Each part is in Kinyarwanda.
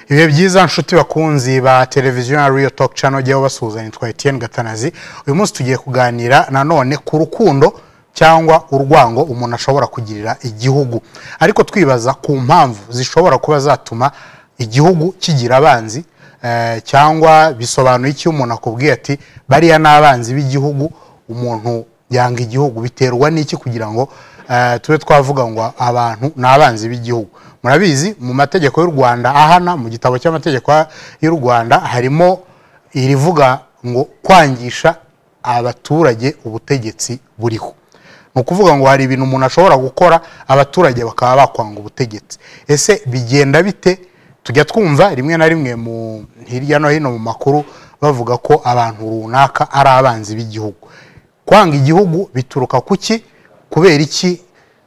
Ibihe byiza nshuti bakunzi ba televiziyo ya Real Talk Channel, jyewe basuhuza nitwa Etienne Gatanazi. Uyu munsi tugiye kuganira nanone ku rukundo cyangwa urwango umuntu ashobora kugirira igihugu, ariko twibaza ku mpamvu zishobora kuba zatuma igihugu kigira abanzi, cyangwa bisobanuye iki umuntu akubwiye ati bariya n'abanzi b'igihugu. Umuntu yanga igihugu biterwa n'iki kugira ngo tube twavuga ngo abantu n'abanzi b'igihugu? Murabizi mu mategeko y'u Rwanda ahana, mu gitabo cy'amategeko y'u Rwanda harimo irivuga ngo kwangisha abaturage ubutegetsi buriho. Ni ukuvuga ngo hari ibintu umuntu ashobora gukora abaturage bakaba bakwanga ubutegetsi. Ese bigenda bite? Tujya twumva rimwe na rimwe mu hirya no hino mu makuru bavuga ko abantu runaka ari abanzi b'igihugu. Kwanga igihugu bituruka kuki? Kubera iki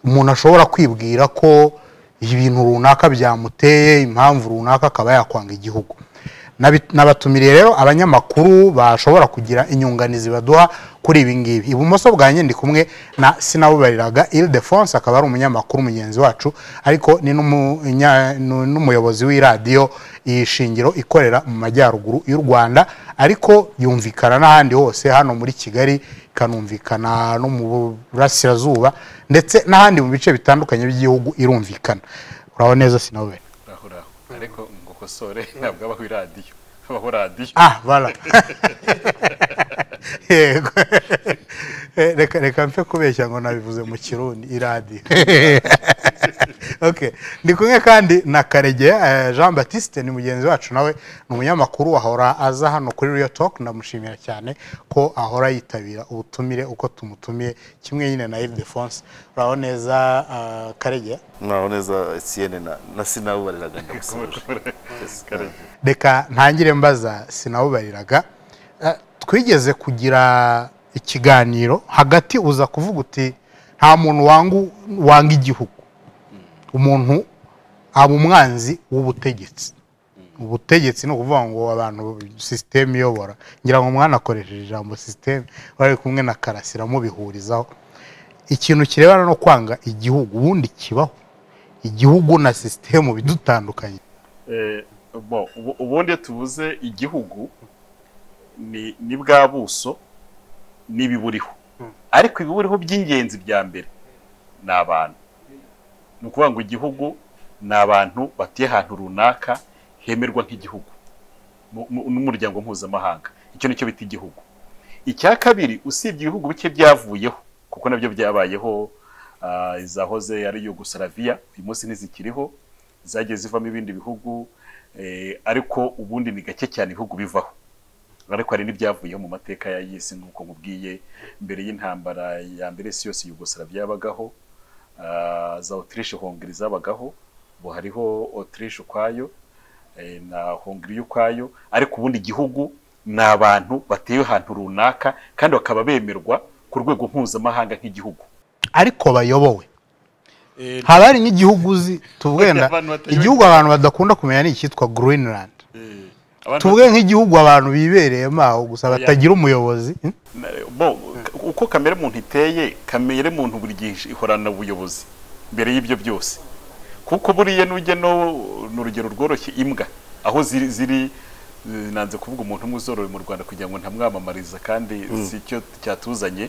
umuntu ashobora kwibwira ko ibintu runaka byamuteye impamvu runaka akaba yakwanga igihugu? Nabatumiriye rero abanyamakuru bashobora kugira inyunganizi baduha kuri ibi ngibi. Ibumoso bwanjye ndi kumwe na Sinabubariraga Ildefonse, akaba ari umunyamakuru mugenzi wacu, ariko ni n'umuyobozi w'iradiyo Ishingiro ikorera mu majyaruguru y'u Rwanda, ariko yumvikana n'ahandi hose hano muri Kigali, ikanumvikana no mu Burasirazuba ndetse n'ahandi mu bice bitandukanye by'igihugu irumvikana. Uraho neza Sinabubera? Uraho uraho, ariko ngukosore ntabwo abaho iradiyo, abaho radiyo. Ah, voilà. Yego. Reka mfe kubeshya ngo nabivuze mu Kirundi iradiyo. Okay, ndi kumwe kandi na Karegeya Jean Baptiste, ni mugenzi wacu nawe ni umunyamakuru ahora aza hano kuri Real Talk. Ndamushimira cyane ko ahora yitabira ubutumire uko tumutumiye, kimwe nyine na Ildefonse. Uraho neza Karegeya? Muraho neza Etienne na Sinabubariraga, ndagusuhuje. Reka ntangire mbaza Sinabubariraga. Twigeze kugira ikiganiro hagati uza kuvuga uti nta muntu wanga igihugu, umuntu aba umwanzi w'ubutegetsi. Ubutegetsi ni ukuvuga ngo abantu system iyobora, ngira ngo mwanakoresheje ijambo system bari kumwe na Karasira mubihurizaho. Ikintu kirebana no kwanga igihugu ubundi kibaho? Igihugu na system bidutandukanye. Ubundi tuvuze igihugu ni bwa buso n'ibiburiho, ariko ibiburiho by'ingenzi bya mbere ni abantu. Ni ukuvuga ngo igihugu ni abantu batuye ahantu runaka hemerwa nk'igihugu n'umuryango mpuzamahanga, icyo nicyo bita igihugu. Icya kabiri, usibye ibihugu bike byavuyeho kuko nabyo byabayeho, izahoze ari Yugoslavia uyu munsi ntizikiriho, zagiye zivamo ibindi bihugu, ariko ubundi ni gake cyane ibihugu bivaho. Ariko hari n'ibyavuyeho mu mateka ya y'isi, nk'uko nkubwiye mbere y'intambara ya mbere isi yose Yugoslavia yabagaho, za Autriche Hongrie zabagaho, ubu hariho Autriche ukwayo na Hongrie ukwayo. Ariko ubundi igihugu ni abantu bateye ahantu runaka kandi bakaba bemerwa ku rwego mpuzamahanga nk'igihugu, ariko bayobowe. Haba hari nk'igihugu uzi tuvugenda igihugu abantu badakunda kumenya ni icyitwa Greenland. Tuvuge nk'igihugu abantu bibereyemo aho gusa batagira umuyobozi. Uko kamere muntu iteye, kamere muntu buri gihe ihorana ubuyobozi mbere y'ibyo byose, kuko buriya nujya no urugero rworoshye imbwa aho ziri nanze kuvuga umuntu umwe uzoroye mu Rwanda kugira ngo ntamwamamariza kandi si cyo cyatuzanye,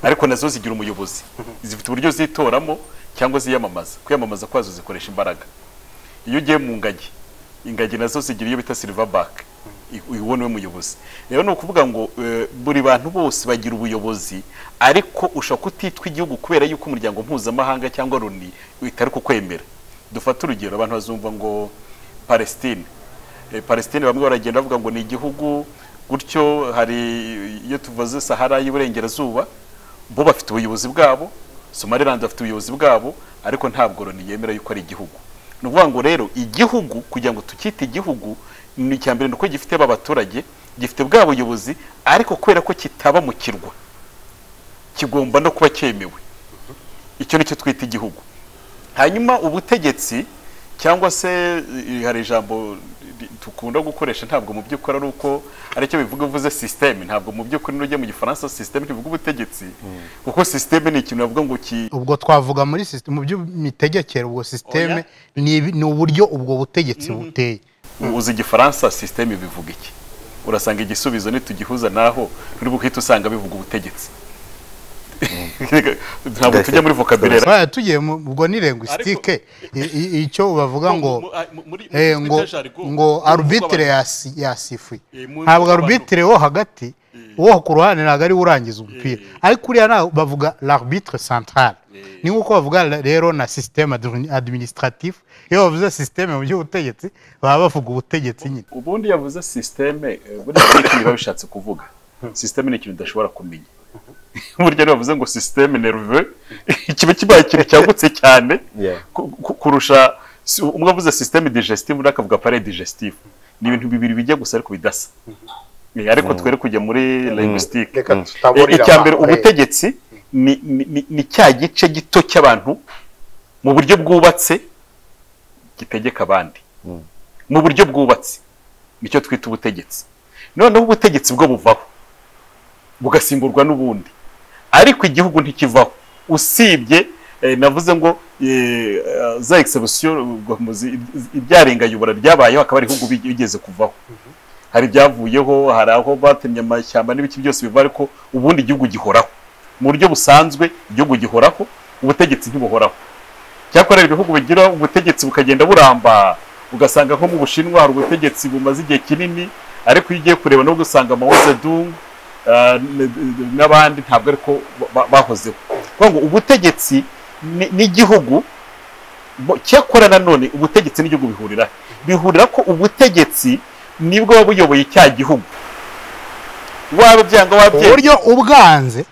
ariko nazo zigira umuyobozi, zifite uburyo zitoramo cyangwa ziyamamaza. Kwiyamamaza kwazo zikoresha imbaraga. Iyo ugiye mu ngagi, ingagi nazo zigira iyo bita silverback, uwo niwe muyobozi. Rero ni ukuvuga ngo buri bantu bose bagira ubuyobozi, ariko ushobora kutitwa igihugu kubera yuko umuryango mpuzamahanga cyangwa Loni itari kukwemera. Dufate urugero, abantu bazumva ngo Palestine. Palestine bamwe baragenda bavuga ngo ni igihugu gutyo. Hari iyo tuvuze Sahara y'Iburengerazuba, bo bafite ubuyobozi bwabo, Somaliland bafite ubuyobozi bwabo, ariko ntabwo Loni yemera yuko ari igihugu. Ni ukuvuga ngo rero igihugu kugira ngo tukite igihugu ni icya mbere nuko gifite abaturage, gifite bwa buyobozi, ariko kubera ko kitaba mu kirwa kigomba no kuba cyemewe. Icyo nicyo twita igihugu. Hanyuma ubutegetsi cyangwa se hari ijambo tukunda gukoresha, ntabwo mu by'ukuri ari uko aricyo bivuga, uvuze system, ntabwo mu by'ukuri n'ujye mu Gifaransa system ntivuga ubutegetsi, kuko system ni ikintu bavuga ngo ki ubwo twavuga muri system mu by'imitegekere, ubwo system ni uburyo ubwo butegetsi buteye. Uzi Igifaransa système bivuga iki? Urasanga igisubizo nitugihuza naho uri buhita usanga bivuga ubutegetsi. Ntabwo tujya muri vocabulaire. Oya, tugiye ubwo ni linguistique, icyo bavuga ngo ngo arbitre yasifuye, ntabwo arbitre wo hagati, uwo ku ruhande ntabwo ari urangiza umupira, ariko uriya bavuga l'arbitre central. Ni nkuko bavuga rero na système administratif. Iyo bavuze système mu by'ubutegetsi baba bavuga ubutegetsi nyine. Ubundi yavuze système, buriya ikintu biba bishatse kuvuga système ni ikintu udashobora kumenya. Burya bavuze ngo système nerveux kiba kibaye ikintu cyagutse cyane kurusha umwe avuze système digestive undi akavuga appareil digestif. Ni ibintu bibiri bijya gusa ariko bidasa. Ariko twere kujya muri linguistique. Icya mbere, ubutegetsi ni cya gice gito cy'abantu mu buryo bwubatse gitegeka abandi mu buryo bwubatse, nicyo twita ubutegetsi. Noneho ubutegetsi bwo buvaho bugasimburwa n'ubundi, ariko igihugu ntikivaho, usibye navuze ngo za exception ibyarengayobora ryabayeho, akaba ari ibihugu bigeze kuvaho, hari ibyavuyeho, hari aho batemye amashyamba n'ibiki byose biva, ariko ubundi igihugu gihoraho mu buryo busanzwe. Igihugu gihoraho, ubutegetsi ntibuhoraho. Cyakora ibihugu bigira ubutegetsi bukagenda buramba, ugasanga nko mu Bushinwa hari ubutegetsi bumaze igihe kinini, ariko iyo ugiye kureba no gusanga Mao Zedong n'abandi ntabwo ariko bahozeho. Kuvuga ngo ubutegetsi n'igihugu, cyakora nanone ubutegetsi n'igihugu bihurira ko ubutegetsi nibwo buba buyoboye cya gihugu, waba byanga wabye. Uburyo ubwanze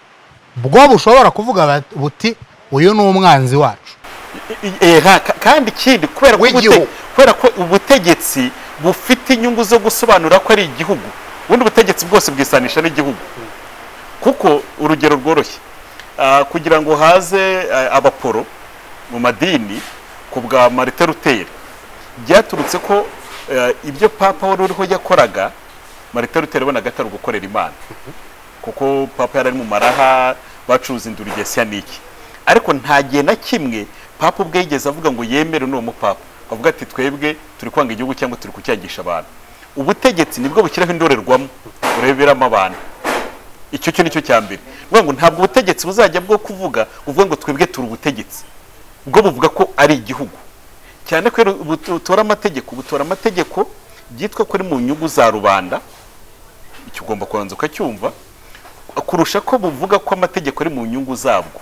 bwo bushobora kuvuga buti uyu ni umwanzi wacu. Kandi ikindi, kubera ko ubutegetsi bufite inyungu zo gusobanura ko ari igihugu, ubundi ubutegetsi bwose bwisanisha n'igihugu. Kuko urugero rworoshye, kugira ngo haze abaporo mu madini ku bwa Martin Luther, byaturutse ko ibyo papa wari uriho yakoraga, Martin Luther yabonaga atari ugukorera Imana, kuko papa yari ari mu maraha, bacuruza indurigesiya n'iki, ariko nta gihe na kimwe papa ubwe yigeze avuga ngo yemere n'uwo mupapa, avuga ati twebwe turi kwanga igihugu cyangwa turi kucyangisha abantu. Ubutegetsi nibwo bushyiraho indorerwamo ureberamo abantu. Icyo cyo nicyo cya mbere. Ngo ntabwo ubutegetsi buzajya bwo kuvuga uvuga ngo twebwe turi ubutegetsi, ubwo buvuga ko ari igihugu. Cyane ko butora amategeko, butora amategeko byitwa ko ari mu nyungu za rubanda, icyo ugomba kubanza ukacyumva, kurusha ko buvuga ko amategeko ari mu nyungu zabwo.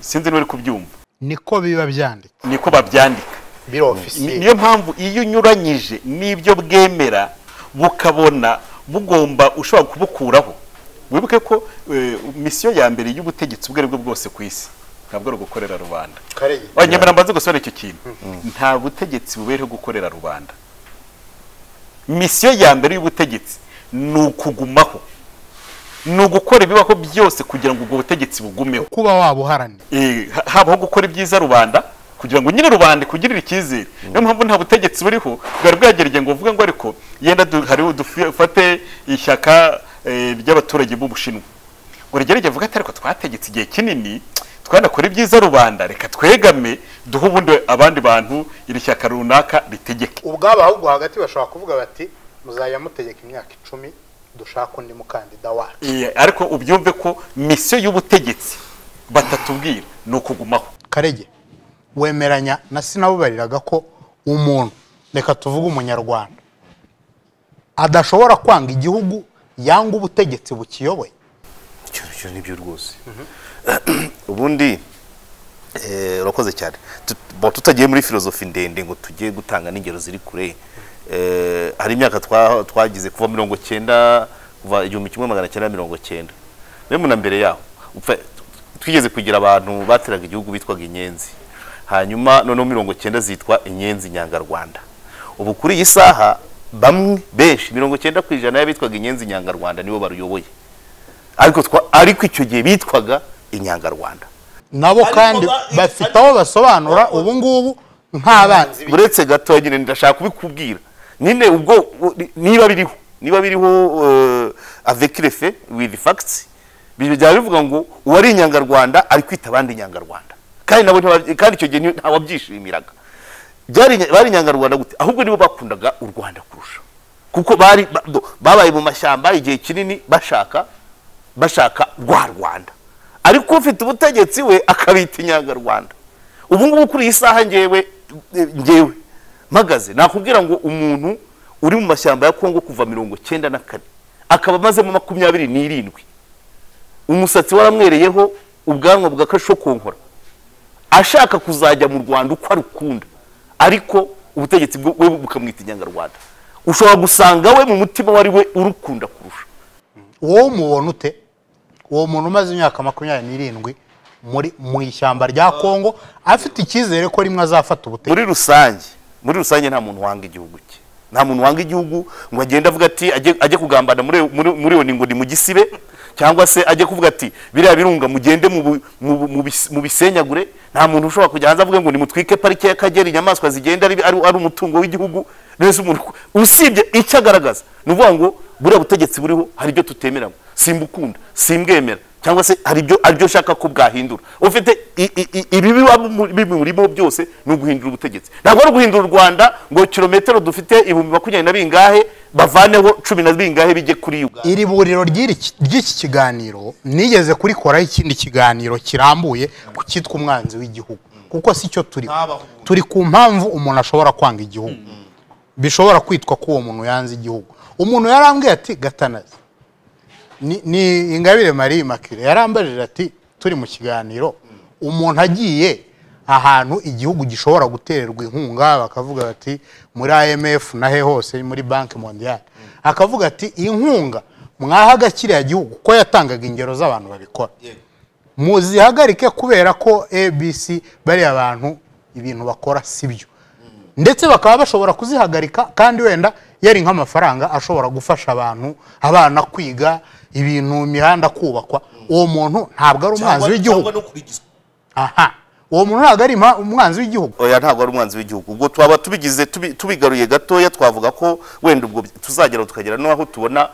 Sinzi niba uri kubyumva. Niko biba byanditse, niko babyandika. Niyo mpamvu iyo unyuranyije n'ibyo bwemera bukabona bugomba ushobora kubukuraho. Wibuke ko misiyo ya mbere y'ubutegetsi ubwo aribwo bwose ku isi ntabwo ari ugukorera rubanda. Nyamara mbanze gusobanura icyo kintu. Nta butegetsi bubereho gukorera rubanda. Misiyo ya mbere y'ubutegetsi ni ukugumaho, ni ugukora ibibaho byose kugira ngo ubwo butegetsi bugumeho, kuba wabuharanira, habaho gukora ibyiza rubanda kugira ngo nyine rubanda kugirira icyizere. Niyo mpamvu nta butegetsi buriho bwari bwagereye ngo uvuge ngo ariko yenda hari dufate ishyaka ry'abaturage b'Ubushinwa ngo rigerege vuga ati ariko twategetse igihe kinini twanakora ibyiza rubanda, reka twegame duhe ubundi abandi bantu iri shyaka runaka ritegeke. Ubwabo ahubwo hagati bashobora kuvuga bati muzajya mutegeka imyaka 10 dushaka undi mukandida wacu. Ariko ubyumve ko misiyo y'ubutegetsi batatubwira ni ukugumaho. Karege, wemeranya na sinabubariraga ko umuntu, reka tuvuge umunyarwanda, adashobora kwanga igihugu yanga ubutegetsi bukiyoboye? Icyo nibyo rwose. Ubundi urakoze cyane. Tutagiye muri filozofi ndende ngo tugiye gutanga n'ingero ziri kure. Hari imyaka twagize kuva 90, kuva 1990 mwe na mbere yaho twigeze kugira abantu bateraga igihugu bitwaga inyenzi, hanyuma noneho 90 zitwa inyenzi nyangarwanda. Ubu kuri iyi saha bamwe benshi 90% y'abitwaga inyenzi nyangarwanda nibo baruyoboye, ariko icyo gihe bitwaga inyangarwanda nabo kandi bafite aho basobanura ubu ngubu nk'abanzi. Uretse gato nyine ndashaka kubikubwira nyine ubwo niba biriho avec les faits with facts, bijya bivuga ngo uwari inyangarwanda ari kwita abandi inyangarwanda, kandi nabo kandi icyo gihe ntawabyishimiraga. Byari inyangarwanda gute? Ahubwo nibo bakundaga u Rwanda kurusha, kuko bari babaye mu mashyamba igihe kinini bashaka rwa Rwanda, ariko ufite ubutegetsi we akabita inyangarwanda. Ubu ngubu kuri iyi saha ngewe mpagaze nakubwira ngo umuntu uri mu mashyamba ya Kongo kuva 94 akaba amazemo 27, umusatsi waramwereyeho, ubwanwa bwakashokonkora, ashaka kuzajya mu Rwanda uko arukunda, ariko ubutegetsi bwe bukamwita inyangarwanda. Ushobora gusanga we mu mutima wari we urukunda kurusha. Wowe umubona ute uwo muntu umaze imyaka 27 muri mu ishyamba rya Kongo afite icyizere ko rimwe azafata ubutegetsi? Muri rusange nta muntu wanga igihugu cye, nta muntu wanga igihugu ngo agende avuga ati ajye kugambana muri yo ngo ni mu gisibe, cyangwa se ajye kuvuga ati biriya birunga mugende mu bisenyagure. Nta muntu ushobora kujya hanze avuga ngo nimutwike parike y'Akagera, inyamaswa zigenda ari umutungo w'igihugu. Mbese umuntu usibye icyo agaragaza ni ukuvuga ngo buriya butegetsi buriho hari ibyo tutemeramo, simbukunda, simbwemera, cyangwa se hari ibyo aribyo ushaka ko bwahindura. Ufite ibibi bimurimo byose ni uguhindura ubutegetsi, ntabwo ari uguhindura u Rwanda ngo kilometero dufite 20,000 na bingahe bavaneho 10 na bingahe bijye kuri Uganda. Iri buriro ry'iki kiganiro nigeze kurikoraho ikindi kiganiro kirambuye ku cyitwa umwanzi w'igihugu, kuko si cyo turi ku mpamvu umuntu ashobora kwanga igihugu, bishobora kwitwa ko uwo muntu yanze igihugu. Umuntu yarambwiye ati Gatanazi, ni Ingabire Marie Immaculée yarambajije ati turi mu kiganiro, umuntu agiye ahantu igihugu gishobora gutererwa inkunga bakavuga bati muri IMF na he hose muri Banque Mondiale, akavuga ati inkunga mwahaga kiriya gihugu, ko yatangaga ingero z'abantu babikora, muzihagarike kubera ko ABC bari abantu ibintu bakora sibyo, ndetse bakaba bashobora kuzihagarika kandi wenda yari nk'amafaranga ashobora gufasha abantu, abana kwiga, ibintu, imihanda kubakwa. Uwo muntu ntabwo ari umwanzi w'igihugu. Aha, uwo muntu ntabwo ari umwanzi w'igihugu. Oya, ntabwo ari umwanzi w'igihugu. Ubwo twaba tubigize tubigaruye gatoya, twavuga ko wenda ubwo tuzagera tukagera n'aho tubona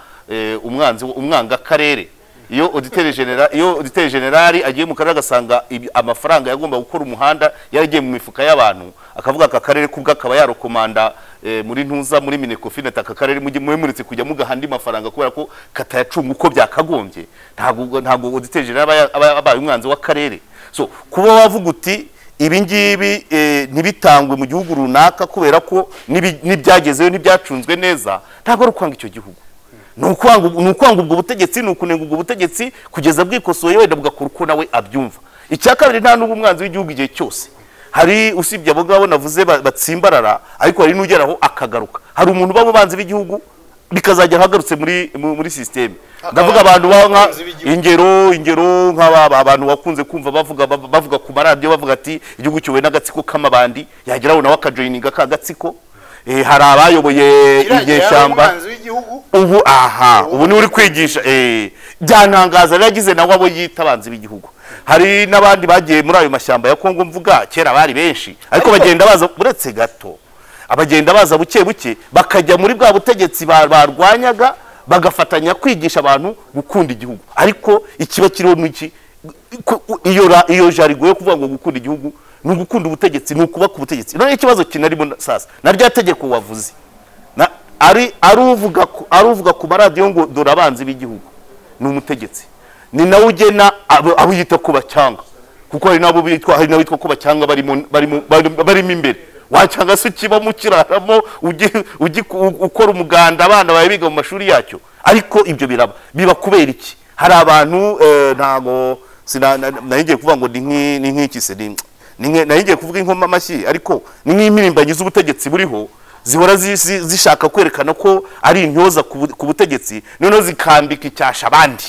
umwanzi umwanga karere. Iyo auditeur general agiye mu karere agasanga amafaranga yagomba gukora umuhanda yaragiye mu mifuka y'abantu, akavuga aka karere kubwa akaba yarokomanda muri ntuza muri Minecofin aka karere mujye muremuritse kujya mugahandi mafaranga kubera ko katayacunga uko byakagombye, ntabwo auditeur general abaye umwanzi w'akarere. So kuba wavuga uti ibi ngibi ntibitangwe mu gihugu runaka kubera ko nibyagezeyo ntibyacunzwe neza, ntabwo ari ukwanga icyo gihugu, ni ukwanga ubwo butegetsi, ni ukunenga ubwo butegetsi kugeza bwikosoye wenda bugakora uko nawe abyumva. Icya kabiri, nta n'ubu umwanzi w'igihugu igihe cyose hari, usibye abo ngabo navuze batsimbarara, ariko hari n'ugeraho akagaruka. Hari umuntu baba banzi b'igihugu bikazajya ahagarutse muri systeme. Ndavuga abantu banka ingero nk'aba abantu bakunze kumva bavuga ku maradiyo bavuga ati igihugu cyowe n'agatsiko k'amabandi, yageraho nawe akajoininga ka gatsiko. Hari abayoboye inyeshyamba ubu, aha ubu ni uri kwigisha byantangaza yagize nawe abo yita abanzi b'igihugu. Hari n'abandi bagiye muri ayo mashyamba ya Kongo mvuga kera bari benshi, ariko bagenda baza uretse gato, abagenda baza buke buke bakajya muri bwa butegetsi barwanyaga, bagafatanya kwigisha abantu gukunda igihugu. Ariko ikiba kiriho n'iki, iyo jarigo yo kuvuga ngo gukunda igihugu ni ugukunda ubutegetsi, ni ukuba ku butegetsi. None ikibazo kinarimo sasa na rya tegeko wavuze, ari uvuga ku maradiyo ngo dore abanzi b'igihugu ni umutegetsi, ni nawe ugena abo yita ko bacyanga, kuko hari nabo bitwa, hari nabo ko bacyanga barimo imbere. Wacyanga se ukibamo ukiraramo ukora umuganda abana bawe biga mu mashuri yacyo. Ariko ibyo biraba biba kubera iki? Hari abantu ntago nahingiye kuvuga ngo ni nk'iki se, nahingiye kuvuga inkoma amashyi, ariko ni nk'impirimbanyi z'ubutegetsi buriho zihora zishaka kwerekana ko ari intyoza ku butegetsi, noneho zikambika icyasha abandi.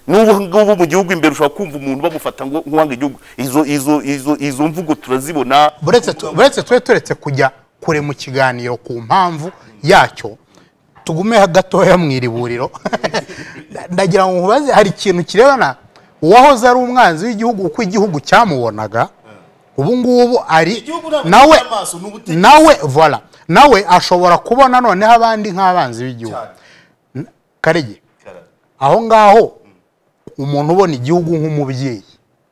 N'ubu ngubu mu gihugu imbere ushobora kumva umuntu bamufata ngo nkuwanga igihugu. Izo mvugo turazibona. Buretse twe turetse kujya kure mu kiganiro ku mpamvu yacyo, tugume gatoya mu iriburiro. Ndagira ngo nkubaze, hari ikintu kirebana uwahoze ari umwanzi w'igihugu uko igihugu cyamubonaga, ubu ngubu ari nawe voilà, nawe ashobora kubona noneho abandi nk'abanzi b'igihugu. Karege, aho ngaho umuntu ubona igihugu nk'umubyeyi,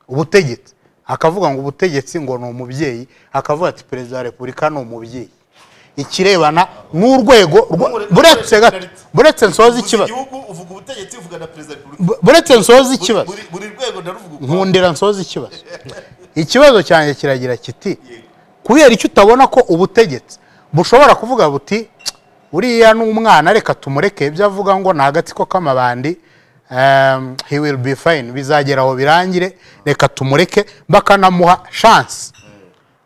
ubutegetsi Akavuga ngo ubutegetsi ngo ni umubyeyi, akavuga ati perezida wa repubulika ni umubyeyi. Ikirebana n'urwego buretse gato, buretse nsoza ikibazo, uvuga ubutegetsi uvuga na perezida wa repubulika, buretse nsoza ikibazo, buri rwego ndaruvuga, nkundira nsoza ikibazo. Ikibazo cyanjye kiragira kiti kubera icyo utabona ko ubutegetsi bushobora kuvuga buti uriya ni umwana reka tumureke ibyo avuga ngo ni agatsiko k'amabandi, he will be fine, bizagera aho birangire, reka tumureke, bakanamuha chance.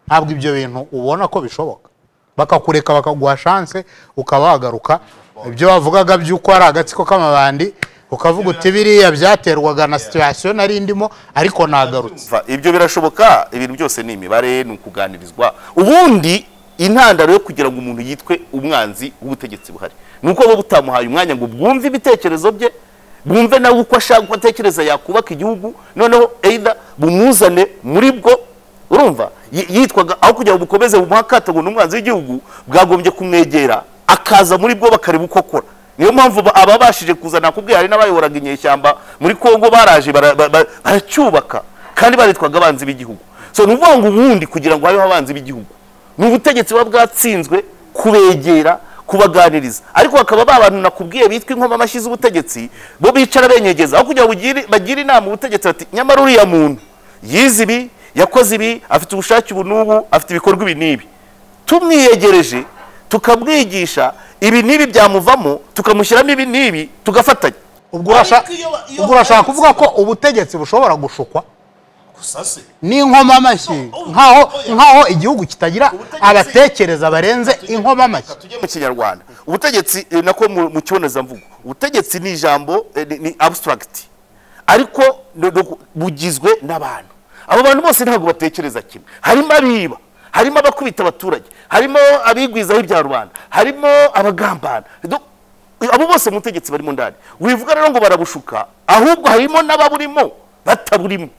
Ntabwo ibyo bintu ubona ko bishoboka, bakakureka bakaguha chance ukaba wagaruka. Ibyo wavugaga by'uko ari agatsiko k'amabandi ukavuga uti biriya byaterwaga na situation nari ndimo ariko nagarutse. Ibyo birashoboka, ibintu byose ni imibare, ni ukuganirizwa. Ubundi intandaro yo kugira ngo umuntu yitwe umwanzi w'ubutegetsi buhari nuko bo butamuhaye umwanya ngo bwumve ibitekerezo bye, bwumve nawe uko ashaka uko atekereza yakubaka igihugu, noneho either bumuzane muri bwo. Urumva yitwaga aho kugira ngo bukomeze bumuhakata ngo n'umwanzi w'igihugu, bwagombye kumwegera akaza muri bwo bakareba uko akora. Niyo mpamvu ababashije kuzana kubwiye hari n'abayoboraga inyeshyamba muri Kongo baraje baracyubaka kandi baritwaga abanzi b'igihugu. So nuvuga ngo ubundi kugira ngo habeho abanzi b'igihugu ni ubutegetsi buba bwatsinzwe kubegera, kubaganiriza. Ariko bakaba babantu nakubwiye bitwa inkoma amashyi z'ubutegetsi, bo bicara benyegeza aho kugira ngo bagire inama ubutegetsi bati nyamara uriya muntu yize ibi, yakoze ibi, afite ubushake ubu n'ubu, afite ibikorwa ibi n'ibi, tumwiyegereje tukamwigisha ibi n'ibi byamuvamo, tukamushyiramo ibi n'ibi, tugafatanya. Ubwo urashaka kuvuga ko ubutegetsi bushobora gushukwa n'inkoma amashyi, nkaho igihugu kitagira abatekereza barenze inkoma amashyi. Mu Kinyarwanda ubutegetsi nako mu kibonezamvugo, ubutegetsi ni ijambo ni abstract, ariko bugizwe n'abantu. Abo bantu bose ntabwo batekereza kimwe. Harimo abiba, harimo abakubita abaturage, harimo abigwizaho ibya rubanda, harimo abagambana. Abo bose mu butegetsi barimo ndani. Wivuga rero ngo barabushuka, ahubwo harimo n'ababurimo bataburimo.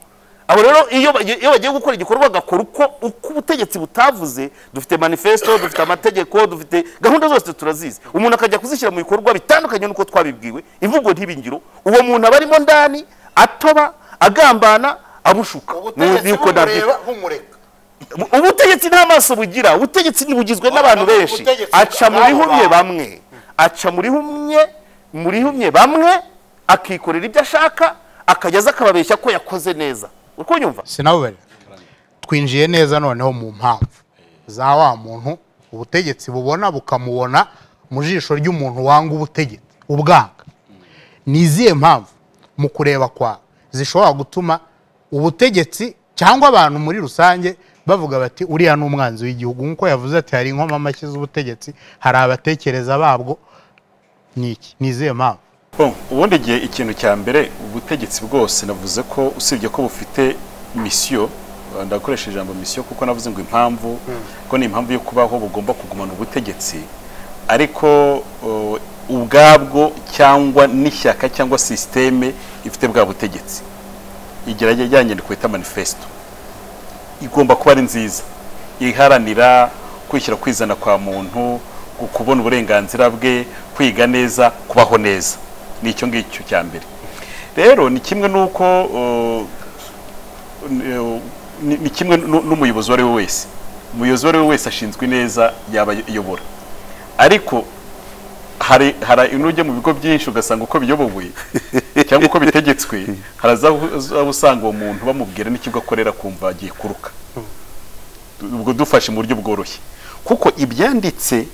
Abo rero iyo bagiye gukora igikorwa bagakora uko ubutegetsi butavuze. Dufite manifesto, dufite amategeko, dufite gahunda zose turazizi. Umuntu akajya kuzishyira mu bikorwa bitandukanye n'uko twabibwiwe, imvugo ntibingiro. Uwo muntu abarimo ndani atoba, agambana, abushuka. Ubutegetsi nta maso bugira, ubutegetsi bugizwe n'abantu benshi. Aca muri humye bamwe, aca muri humye bamwe, akikorera ibyo ashaka, akageza akababeshya ko yakoze neza. Uko nyumva? Sinabubere. Twinjiye neza noneho mu mpamvu za wa muntu ubutegetsi bubona bukamubona mu jisho ry'umuntu wanga ubutegetsi ubwanga. Ni izihe mpamvu mu kureba kwa zishobora gutuma ubutegetsi cyangwa abantu muri rusange bavuga bati uriya ni umwanzi w'igihugu, nkuko yavuze ati hari inkoma amashyi z'ubutegetsi, hari abatekereza babwo? Niki ni izihe mpamvu? Ubundi gihe ikintu cya mbere ubutegetsi bwose navuze ko usibye ko bufite mission, ndakoresha ijambo mission kuko navuze ngo impamvu, ko ni impamvu yo kubaho bugomba kugumana ubutegetsi, ariko ubwabwo cyangwa n'ishyaka cyangwa systeme ifite bwa butegetsi igerageza yanyandiko kwita manifesto igomba kuba ari nziza, iharanira kwishyira kwizana kwa muntu, kubona uburenganzira bwe, kwiga neza, kubaho neza. Ni icyo ngicyo cya mbere. Rero ni kimwe nuko ni kimwe n'umuyobozi wari wese. Umuyobozi wari wese ashinzwe neza yaba iyobora, ariko hari inujye mu bigo byinshi ugasanga uko biyobowe cyangwa uko bitegetswe, haraza usanga uwo muntu bamubwira n'ikigo akorera kumva agiye kuruka. Ubwo dufashe mu buryo bworoshye, kuko ibyanditse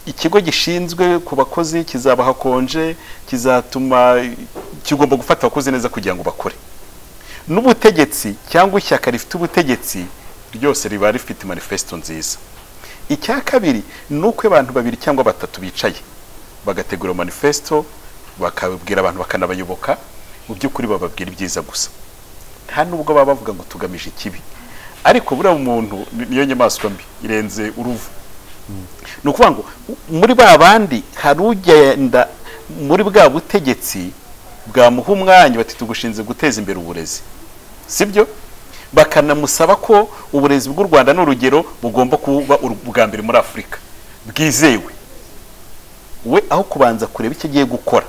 ikigo gishinzwe ku bakozi kizabaha konje, kizatuma kigomba gufata abakozi neza kugira ngo bakore. N'ubutegetsi cyangwa ishyaka rifite ubutegetsi ryose riba rifite manifesto nziza. Icya kabiri nuko abantu babiri cyangwa batatu bicaye bagategura manifesto, bakabwira abantu bakanabayoboka, mu by'ukuri bababwira ibyiza gusa, nta nubwo baba bavuga ngo tugamije ikibi. Ariko buriya umuntu niyo nyamaswa mbi irenze uruvu. Ni ukuvuga ngo muri ba bandi hari ugenda muri bwa butegetsi bwamuha umwanya bati tugushinze guteza imbere uburezi, sibyo? Bakanamusaba ko uburezi bw'u Rwanda n'urugero bugomba kuba ubwa mbere muri Afurika bwizewe. We aho kubanza kureba icyo agiye gukora,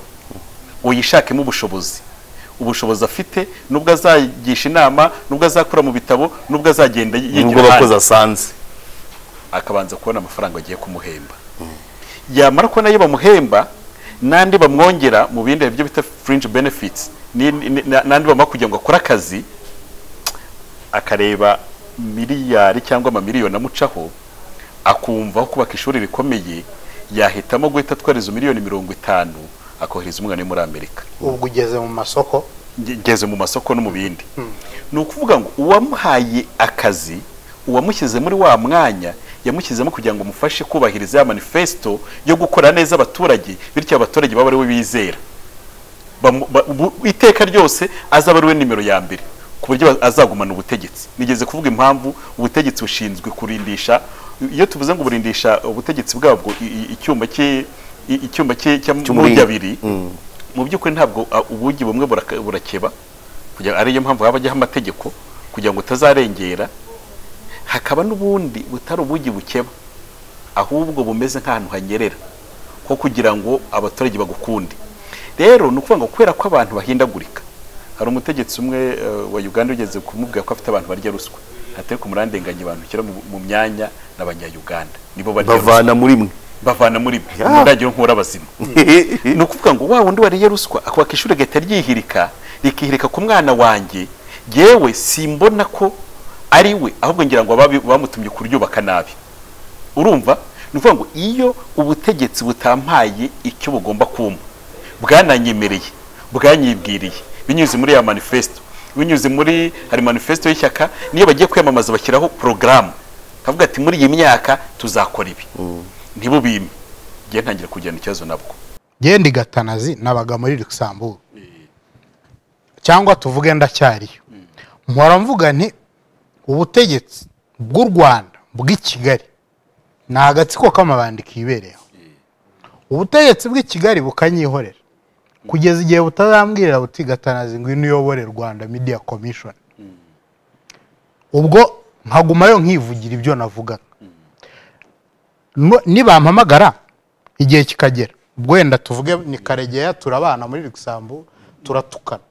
uyishakemo ubushobozi, Ubushobozi afite, nubwo azagisha inama, nubwo azakora mu bitabo, nubwo azagenda nubwo yigira abakozi ahandi, asanze, akabanza kubona amafaranga agiye kumuhemba. Yamara kubona ayo bamuhemba n'andi bamwongera mu bindi byo bita fringe benefits, n'andi bamuha kugira ngo akore akazi, akareba miliyari cyangwa amamiliyoni amucaho, akumva aho kubaka ishuri rikomeye yahitamo guhita atwara izo miliyoni 50 akohereza umwana we muri Amerika. Ubwo ugeze mu masoko. Ngeze mu masoko no mu bindi. Ni ukuvuga ngo uwamuhaye akazi, uwamushyize muri wa mwanya, yamushyizemo kugira ngo umufashe kubahiriza ya manifesto yo gukora neza abaturage, bityo abaturage baba ari we bizera. Iteka ryose azaba ari we nimero ya mbere, ku buryo azagumana ubutegetsi. Nigeze kuvuga impamvu ubutegetsi bushinzwe kurindisha. Iyo tuvuze ngo burindisha ubutegetsi bwabwo icyuma cye cy'amugi Cy'umuringa. abiri, mu by'ukuri ntabwo ubugi bumwe burakeba, kugira ariyo mpamvu haba hajyaho amategeko kugira ngo utazarengera. Hakaba n'ubundi butari ubugi bukeba, ahubwo bumeze nk'ahantu hanyerera ko kugira ngo abaturage bagukunde. Rero ni ukuvuga ngo kubera ko abantu bahindagurika, hari umutegetsi umwe wa Uganda ugeze kumubwira ko afite abantu barya ruswa, atari kumurandenganya, abantu ushyira mu myanya n'abanya-Uganda nibo barya ruswa. Bavana muri mwe. Bavana muri mwe, ndagira nkura abazima. Ni ukuvuga ngo wa wundi wariye ruswa akubaka ishuri agahita ryihirika, rikihirika ku mwana wanjye, yewe simbona ko ari we, ahubwo ngira ngo bamutumye kuryubaka nabi. Urumva, ni ukuvuga ngo iyo ubutegetsi butampaye icyo bugomba kumpa, bwananyemereye, bwanyibwiriye binyuze muri ya manifesto, binyuze muri hari manifesto y'ishyaka, niyo bagiye kwiyamamaza bashyiraho porogaramu, kavuga ati muri iyi myaka tuzakora ibi, ntibubime, ngiye ntangira kugirana ikibazo nabwo. Genda Gatanazi, nabaga muri Luxembourg, cyangwa tuvuge ndacyariyo, mpora mvuga nti ubutegetsi bw'u Rwanda bw'i Kigali ni agatsiko k'amabandi kibereyeho. Ubutegetsi bw'i Kigali bukanyihorera kugeza igihe butazambwirira buti Gatanazi ngwino uyobore Rwanda Media Commission, ubwo nkagumayo nkivugira ibyo navugaga. Nibampamagara igihe kikagera, ubwo wenda tuvuge ni Karegeya, turabana muri Luxembourg, turatukana,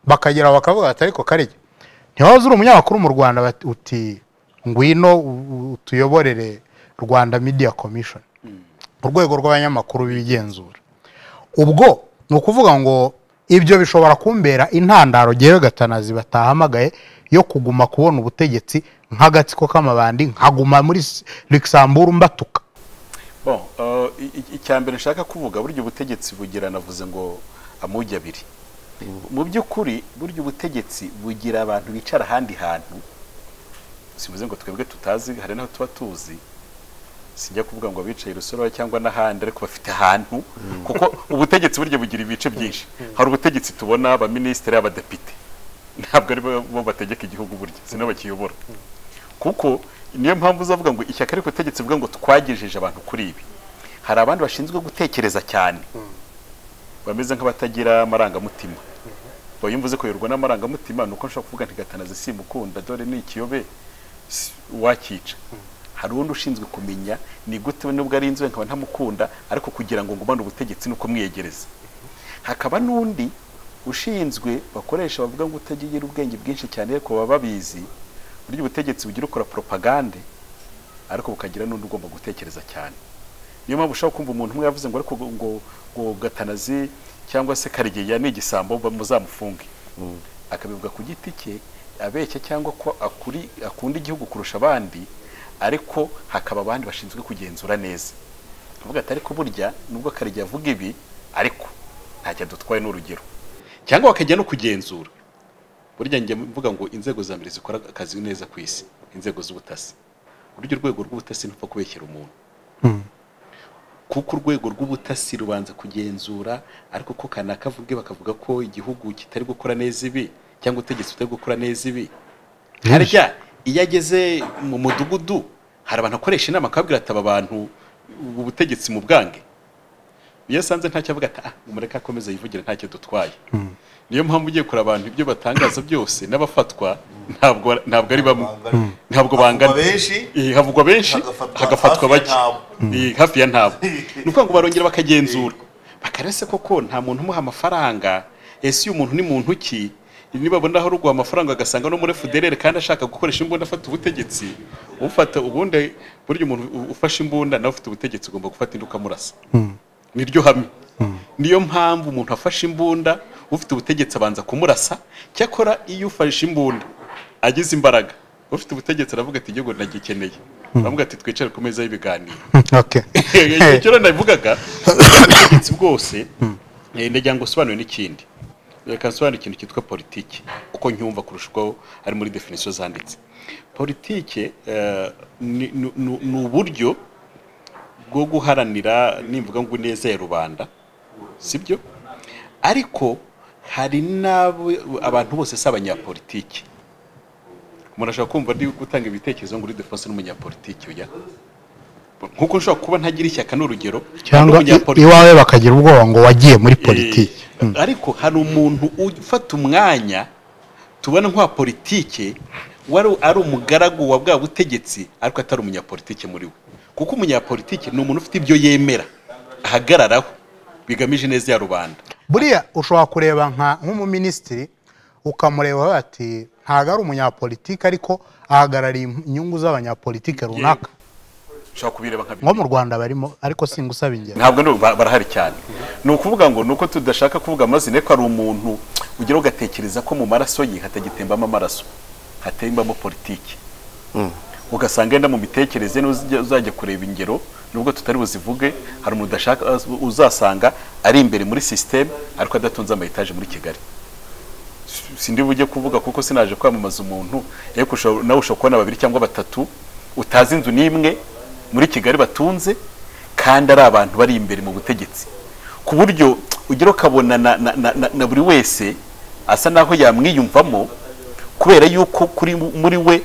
bakagera bakavuga bati ariko Karege ntiwahoze uri umunyamakuru mu Rwanda, bati uti ngwino utuyoborere Rwanda Media Commission, urwego rw'abanyamakuru bigenzura. Ubwo ni ukuvuga ngo ibyo bishobora kumbera intandaro jyewe Gatanazi batahamagaye yo kuguma kubona ubutegetsi nk'agatsiko k'amabandi, nkaguma muri Luxembourg mbatuka. Bon, icya mbere nshaka kuvuga, burya ubutegetsi bugira, navuze ngo amugi abiri. Mu by'ukuri burya ubutegetsi bugira abantu bicara ahandi hantu, sivuze ngo twebwe tutazi, hari n'aho tuba tuzi, sinjya kuvuga ngo abicaye Rusororo cyangwa n'ahandi, ariko bafite ahantu, kuko ubutegetsi burya bugira ibice byinshi. Hari ubutegetsi tubona, abaminisitiri, abadepite, ntabwo ari bo bategeka igihugu, burya si nabo bakiyobora. Kuko niyo mpamvu uzavuga ngo ishyaka ariko ubutegetsi buvuga ngo twagejeje abantu kuri ibi, hari abandi bashinzwe gutekereza cyane, bameze nk'abatagira amarangamutima. Iyo mvuze kuyoborwa n'amarangamutima, ni uko nshobora kuvuga nti Gatanazi simukunda, dore ni ikiyobe, wakica. Hari undi ushinzwe kumenya ni gute nubwo ari inzobe nkaba ntamukunda, ariko kugira ngo ngumane ubutegetsi nuko mwiyegereza. Hakaba n'undi ushinzwe bakoresha bavuga ngo utagira ubwenge bwinshi cyane, ariko baba babizi. Burya ubutegetsi bugira ukora propagande, ariko bukagira n'undi ugomba gutekereza cyane. Niyo mpamvu ushobora kumva umuntu umwe yavuze ngo ariko ngo Gatanazi cyangwa se Karegeya ni igisambo, muzamufunge, akabivuga ku giti cye abeshya cyangwa ko akunda igihugu kurusha abandi, ariko hakaba abandi bashinzwe kugenzura neza, avuga ati ariko burya nubwo Karegeya avuga ibi, ariko ntacyo adutwaye, n'urugero. Cyangwa bakajya no kugenzura. Burya njya mvuga ngo inzego za mbere zikora akazi neza ku isi, inzego z'ubutasi. Burya urwego rw'ubutasi ntupfa kubeshyera umuntu, kuko urwego rw'ubutasi rubanza kugenzura, ariko ko kanaka avuge, bakavuga ko igihugu kitari gukora neza ibi, cyangwa ubutegetsi butari gukora neza ibi. Harya iyo ageze mu mudugudu hari abantu akoresha inama, akababwira ati aba bantu ubu butegetsi mu bwange. Iyo asanze ntacyo avuga ati ah, mureke akomeze yivugire, ntacyo dutwaye. Niyo mpamvu ugiye kureba abantu ibyo batangaza byose n'abafatwa ntabwo ari bamwe, ntabwo bangana. Havugwa benshi, Havugwa benshi, hagafatwa hagafatwa hafi ya bake. ntabo. Hafi ya ntabo. Ni ukuvuga ngo barongera bakagenzura, bakareba se koko nta muntu umuha amafaranga. Ese uyu muntu ni muntu ki? Nibabona aho ruguha amafaranga agasanga no muri FDLR kandi ashaka gukoresha imbunda afata ubutegetsi, ufata ubundi buryo umuntu ufashe imbunda nawe ufite ubutegetsi ugomba gufata indi ukamurasa. Niryo hame. Niyo mpamvu umuntu afashe imbunda ufite ubutegetsi abanza kumurasa. Cyakora iyo ufashe imbunda agize imbaraga ufite ubutegetsi aravuga ati igihugu ndagikeneye, aravuga ati twicare ku meza y'ibiganiro. Okay. Icyo navugaga ubutegetsi bwose, ndagira ngo usobanure n'ikindi. Reka nsobanure ikintu cyitwa politiki uko ncyumva kurusha uko ari muri definition zanditse. Politiki ni uburyo bwo guharanira nimvuga ngo ineza ya rubanda, sibyo? Ariko hari n'abo abantu bose si abanyapolitiki. Umuntu ashobora kumva ndi gutanga ibitekerezo ngo uri defense n'umunyapolitiki oya. Nkuko nshobora kuba ntagira ishyaka n'urugero cyangwa iwawe bakagira ubwoba ngo wagiye muri politiki. Ariko hari umuntu ufata umwanya tubona nka politiki wari ari umugaragu wa bwa butegetsi ariko atari umunyapolitiki muri we. Kuko umunyapolitiki ni umuntu ufite ibyo yemera ahagararaho bigamije neza ya rubanda. Buriya ushobora kureba nk'umuminisitiri ukamureba bati ntago ari umunyapolitiki ariko ahagarariye inyungu z'abanyapolitiki runaka. Ushobora kubireba nka nko mu Rwanda barimo, ariko singusaba ingero. Ntabwo barahari cyane. Ni ukuvuga ngo nuko tudashaka kuvuga amazina ko ari umuntu ugira ugatekereza ko mu maraso ye hatagitembamo amaraso, hatembamo politiki. Ugasanga yenda mu mitekerereze uzajya kureba ingero nubwo tutari buzivuge, hari umuntu udashaka uzasanga ari imbere muri system ariko adatunze ama etage muri Kigali. Sindi bujye kuvuga kuko sinaje kwamamaza umuntu, ariko nawe ushobora kubona babiri cyangwa batatu utazi inzu n'imwe muri Kigali batunze kandi ari abantu bari imbere mu butegetsi, ku buryo ugira ukabona na buri wese asa naho yamwiyumvamo kubera yuko kuri muri we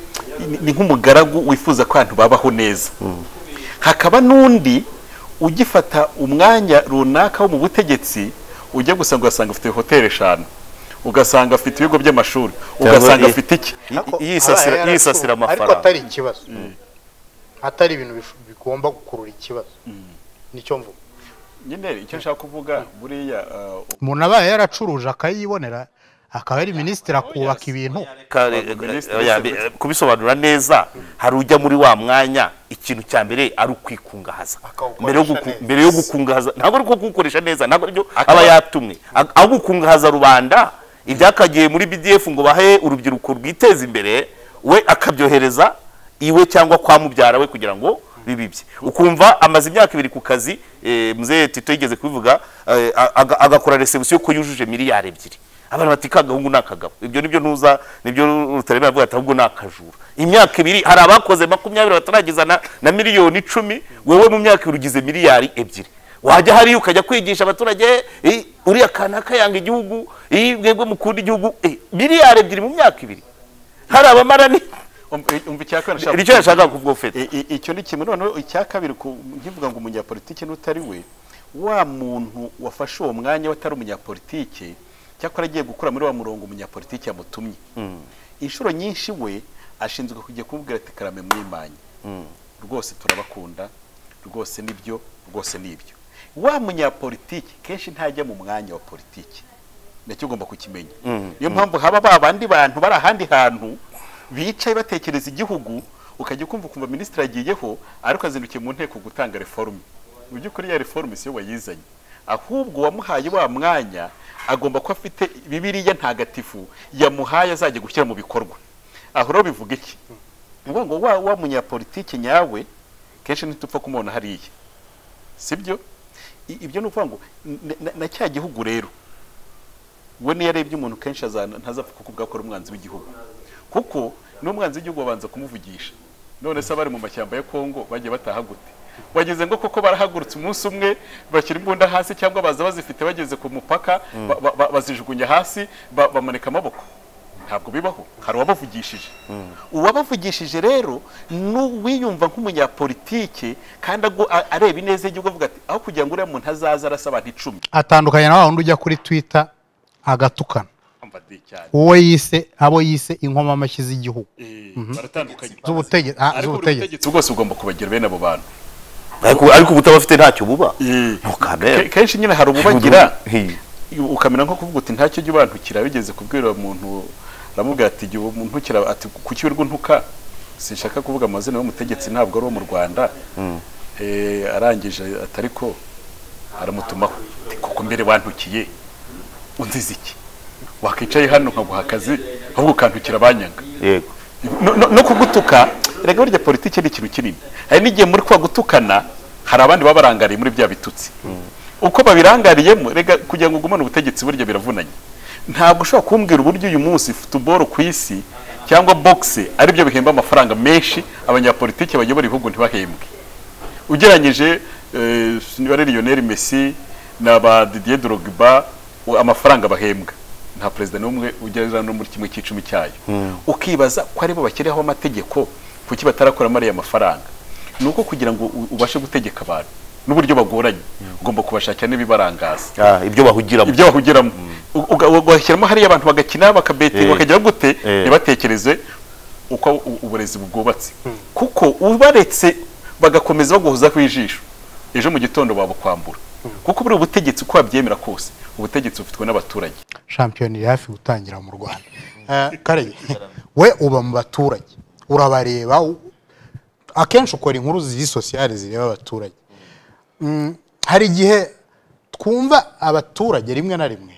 ni nk'umugaragu wifuza ko abantu babaho neza. Hakaba n'undi ugifata umwanya runaka wo mu butegetsi ujya gusa ugasanga afite hoteli 5, ugasanga afite ibigo by'amashuri, ugasanga afite iki, yisasira amafaranga. Ariko atari ikibazo, atari ibintu bigomba gukurura ikibazo. Nicyo mvuga nyine, icyo nshaka kuvuga buriya umuntu abaye yaracuruje akayibonera akaba ari minisitiri akubaka ibintu. Kubisobanura neza, hari ujya muri wa mwanya ikintu cya mbere ari ukwikungahaza. Mbere yo gukungahaza ntabwo ari kugukoresha neza, ntabwo aribyo aba yatumwe, aho gukungahaza rubanda ibyakagiye muri BDF ngo bahe urubyiruko rwiteza imbere, we akabyohereza iwe cyangwa kwa mubyara we kugira ngo bibibye. Ukumva amaze imyaka 2 ku kazi, mzee Tito yigeze kubivuga, agakora reception ko yujuje miliyari 2. Abantu bati kagahungu nakagabo. Ibyo nibyo ntuza, nibyo Rutaremara avuga ati ahubwo nakajura. Imyaka 2 hari abakoze 20 batarageza na miliyoni 10, wewe mu myaka 2 ugize miliyari 2. Wajya hari ukajya kwigisha abaturage uriya kanaka yanga igihugu, mwebwe mukunda igihugu, miliyari 2 mu myaka 2. Hari abamara ni umva icyakabiri nicyo yashaka kuvuga ufite icyo ni kimwe. Noneho icyakabiri nkivuga ngo umunyapolitiki n'utari we, wa muntu wafashe uwo mwanya watari umunyapolitiki cyakora agiye gukora muri wa murongo umunyapolitiki yamutumye, inshuro nyinshi we ashinzwe kujya kumubwira ati karame mwimanye rwose turabakunda rwose nibyo rwose nibyo. Wa munyapolitiki kenshi ntajya mu mwanya wa politiki, nacyo ugomba kukimenya. Niyo mpamvu haba babandi bantu bari ahandi hantu bicaye batekereza igihugu, ukajya kumva kumva minisitiri agiyeho ariko azindukiye mu nteko gutanga reforme. Mu by'ukuri ya reforme siyo wayizanye, ahubwo wamuhaye wa mwanya agomba kuba afite Bibiliya ntagatifu yamuhaye azajya gushyira mu bikorwa. Aho rero bivuga iki? Ngo wa munyapolitiki nyawe kenshi ntitupfa kumubona hariya, sibyo? Ibyo ni ukuvuga ngo na cya gihugu rero we niyo arebye umuntu kenshi ntazapfa kuko akora umwanzi w'igihugu, kuko n'umwanzi w'igihugu babanza kumuvugisha. None se abari mu mashyamba ya Kongo bagiye bataha gute? Bageze ngo koko barahagurutse umunsi umwe bashyira imbunda hasi, cyangwa baza bazifite bageze ku mupaka bazijugunya hasi bamanika amaboko? Ntabwo bibaho. Hari uwabavugishije. Uwabavugishije rero n'uwiyumva nk'umunyapolitike kandi areba ineza y'igihugu avuga ati aho kugira ngo uriya muntu azaza arasa abantu 10. Atandukanye na wa wundi ujya kuri Twitter agatukana uwo yise abo yise inkoma amashyi z'igihugu. Baratandukanye z'ubutegetsi bwose ugomba kubagira bene abo bantu. Ariko ubutabafite ntacyo buba. Kenshi nyine hari ububagira Ukamera nko kuvuga uti ntacyo ujya ubantukira, bigeze kubwira umuntu aramubwira ati jya umuntukira, ati kuki wirirwa untuka, sinshaka kuvuga amazina y'umutegetsi ntabwo ari uwo mu Rwanda. Arangije atari ko aramutumaho kuko mbere wantukiye unziza iki, wakicaye hano nkaguha akazi ahubwo ukantukira abanyanga. Yego. No kugutuka, erega burya politiki ni ikintu kinini. Hari n'igihe muri kwa gutukana hari abandi baba barangariye muri bya bitutsi, uko babirangariyemo. Rega kugira ngo ugumane ubutegetsi burya biravunanye. Ntabwo ushobora kumbwira uburyo uyu munsi football ku isi cyangwa boxe ari byo bihemba amafaranga menshi, abanyapolitiki bayobora ibihugu ntibahembwe. Ugereranyije niba ari Lionel Messi na ba Didier Drogba, amafaranga bahembwa nta perezida n'umwe ugera no muri 1/10 cyayo. Ukibaza ko aribo bakiriho amategeko, kuki batarakoramo ariya mafaranga? Ni uko kugira ngo ubashe gutegeka abantu n'uburyo bagoranye, ugomba kubashakira n'ibibarangaza, ibyo bahugiramo, ibyo bahugiramo. Ugashyiramo hariya abantu bagakina bakabetinga bakagira gute, ntibatekereze uko uburezi bwubatse, kuko ubaretse bagakomeza baguhoza ku ijisho, ejo mu gitondo babukwambura. Kuko buri ubutegetsi uko wabyemera kose, ubutegetsi bufitwe n'abaturage. Shampiyona iri hafi gutangira mu Rwanda. Kare we uba mu baturage, urabareba, akenshi ukora inkuru ziri sociale zireba abaturage. Hari igihe twumva abaturage rimwe na rimwe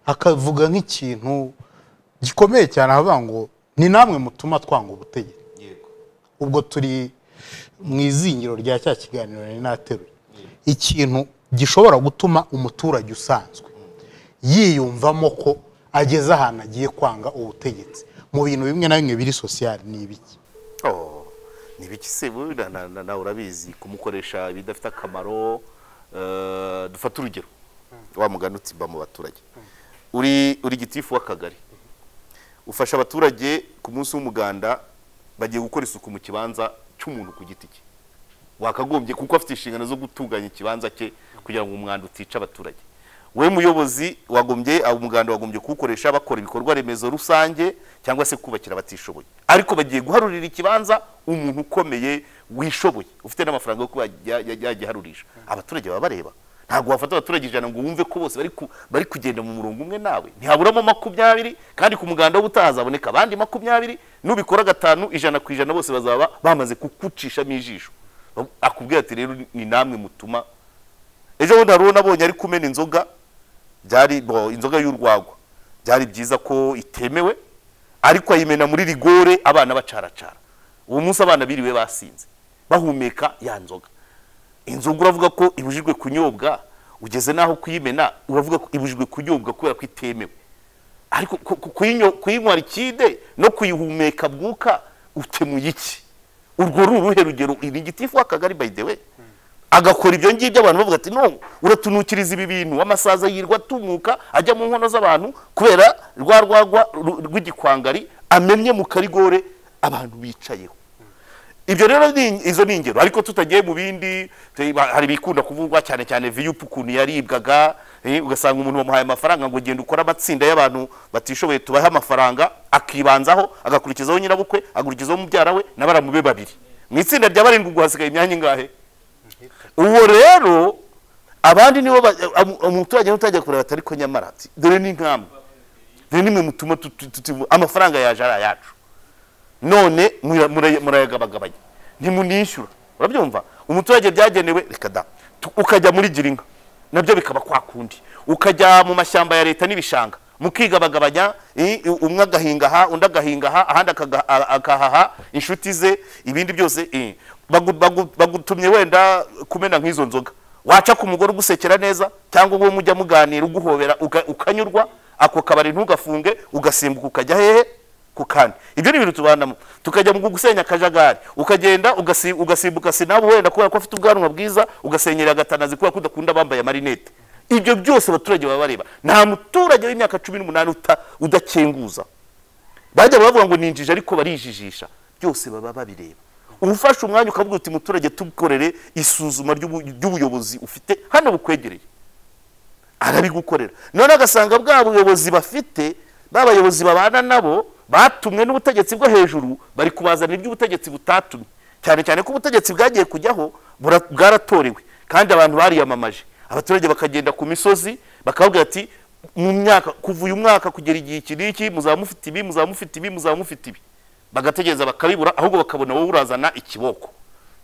akavuga nk'ikintu gikomeye cyane, avuga ngo ni namwe mutuma twanga ubutegetsi. Ubwo turi mu izingiro rya cya kiganiro nari nateruye, ikintu gishobora gutuma umuturage usanzwe yiyumvamo ko ageze ahantu agiye kwanga ubutegetsi mu bintu bimwe na bimwe biri sociale ni ibiki? Ni ibiki se? Nawe urabizi, kumukoresha ibidafite akamaro. Dufate urugero wa mugani uti mba mu baturage, uri gitifu w'akagari, ufasha abaturage ku munsi w'umuganda, bagiye gukora isuku mu kibanza cy'umuntu ku giti cye, wakagombye kuko afite inshingano zo gutunganya ikibanza cye kugira ngo umwanda utica abaturage. We muyobozi wagombye umuganda wagombye kuwukoresha bakora ibikorwa remezo rusange cyangwa se kubakira abatishoboye, ariko bagiye guharurira ikibanza umuntu ukomeye wishoboye ufite n'amafaranga yo kuba yagiharurisha. Abaturage baba bareba, ntabwo wafata abaturage 100 ngo wumve ko bose bari kugenda mu murongo umwe nawe, ntihaburamo 20, kandi ku muganda w'ubutaha hazaboneka abandi 20. Nubikora 5 100% bose bazaba bamaze kukucishamo ijisho. Akubwira ati rero ni namwe mutuma. Ejo bundi hari uwo nabonye ari kumena inzoga, byari inzoga y'urwagwa, byari byiza ko itemewe, ariko ayimena muri rigore abana bacaracara. Uwo munsi abana biriwe basinze bahumeka ya nzoga. Inzoga uravuga ko ibujijwe kunyobwa, ugeze naho kuyimena uravuga ko ibujijwe kunyobwa kubera ko itemewe, ariko kuyinywa ikide no kuyihumeka bwuka utemuye iki? Urwo ruruhe rugero? Ni gitifu w'akagari by the way agakora ibyo ngibyo, abantu bavuga ati no uratunukiriza ibi bintu, amasaza yirwa tumuka ajya mu nkono z'abantu kubera rwa rwagwa rw'igikwangari amemye mu karigore abantu bicayeho. Ibyo rero izo ni ingero, ariko tutagiye mu bindi. Hari bikunda kuvugwa cyane cyane VUP ukuntu yaribwaga, ugasanga umuntu bamuhaye amafaranga ngo genda ukora amatsinda y'abantu batishoboye tubahe amafaranga, akibanzaho agakurikizaho nyirabukwe, agakurikizaho mubyara we n'abaramube babiri mu itsinda rya barindwi, ubwo hasigaye imyanya ingahe? Uwo rero abandi nibo umuturage utajya kureba atari ko nyamara ati dore ni nkamwe, dore nimwe mutuma amafaranga yaje ari ayacu, none murayagabagabanya ntimunishyura. Urabyumva? Umuturage byagenewe reka da, ukajya muri girinka nabyo bikaba kwa kundi, ukajya mu mashyamba ya leta n'ibishanga mukigabagabanya, umwe agahinga aha undi agahinga aha ahandi akahaha inshuti ze, ibindi byose. Bagutumye wenda kumena nk'izo nzoga, waca ku mugore ugusekera neza cyangwa uwo mujya muganira uguhobera ukanyurwa, ako kabari ntugafunge, ugasimbuka ukajya hehe ku kandi. Ibyo ni ibintu tubanamo. Tukajya mu gusenya akajagari, ukagenda ugasimbuka sinabu wenda kubera ko afite ubwanwa bwiza, ugasenyera agatanazi kubera ko udakunda bambaye amarinete. Ibyo byose abaturage baba bareba. Nta muturage w'imyaka 18 udakenguza. Bajya bavuga ngo ninjije ariko barijijisha, byose baba babireba. Ufashe umwanya ukavuga uti muturage tukorere isuzuma ry'ubuyobozi ufite hano bukwegereye, arabigukorera. None agasanga bwa buyobozi bafite, babayobozi babana nabo batumwe n'ubutegetsi bwo hejuru, bari kubazana iby'ubutegetsi butatumye, cyane cyane ko ubutegetsi bwagiye kujyaho bwaratorewe kandi abantu bariyamamaje. Abaturage bakagenda ku misozi bakavuga ati Mu myaka kuva uyu mwaka kugera igihe iki n'iki muzaba mufite ibi, muzaba mufite ibi, muzaba mufite ibi, bagategereza bakabibura, ahubwo bakabona wowe urazana ikiboko.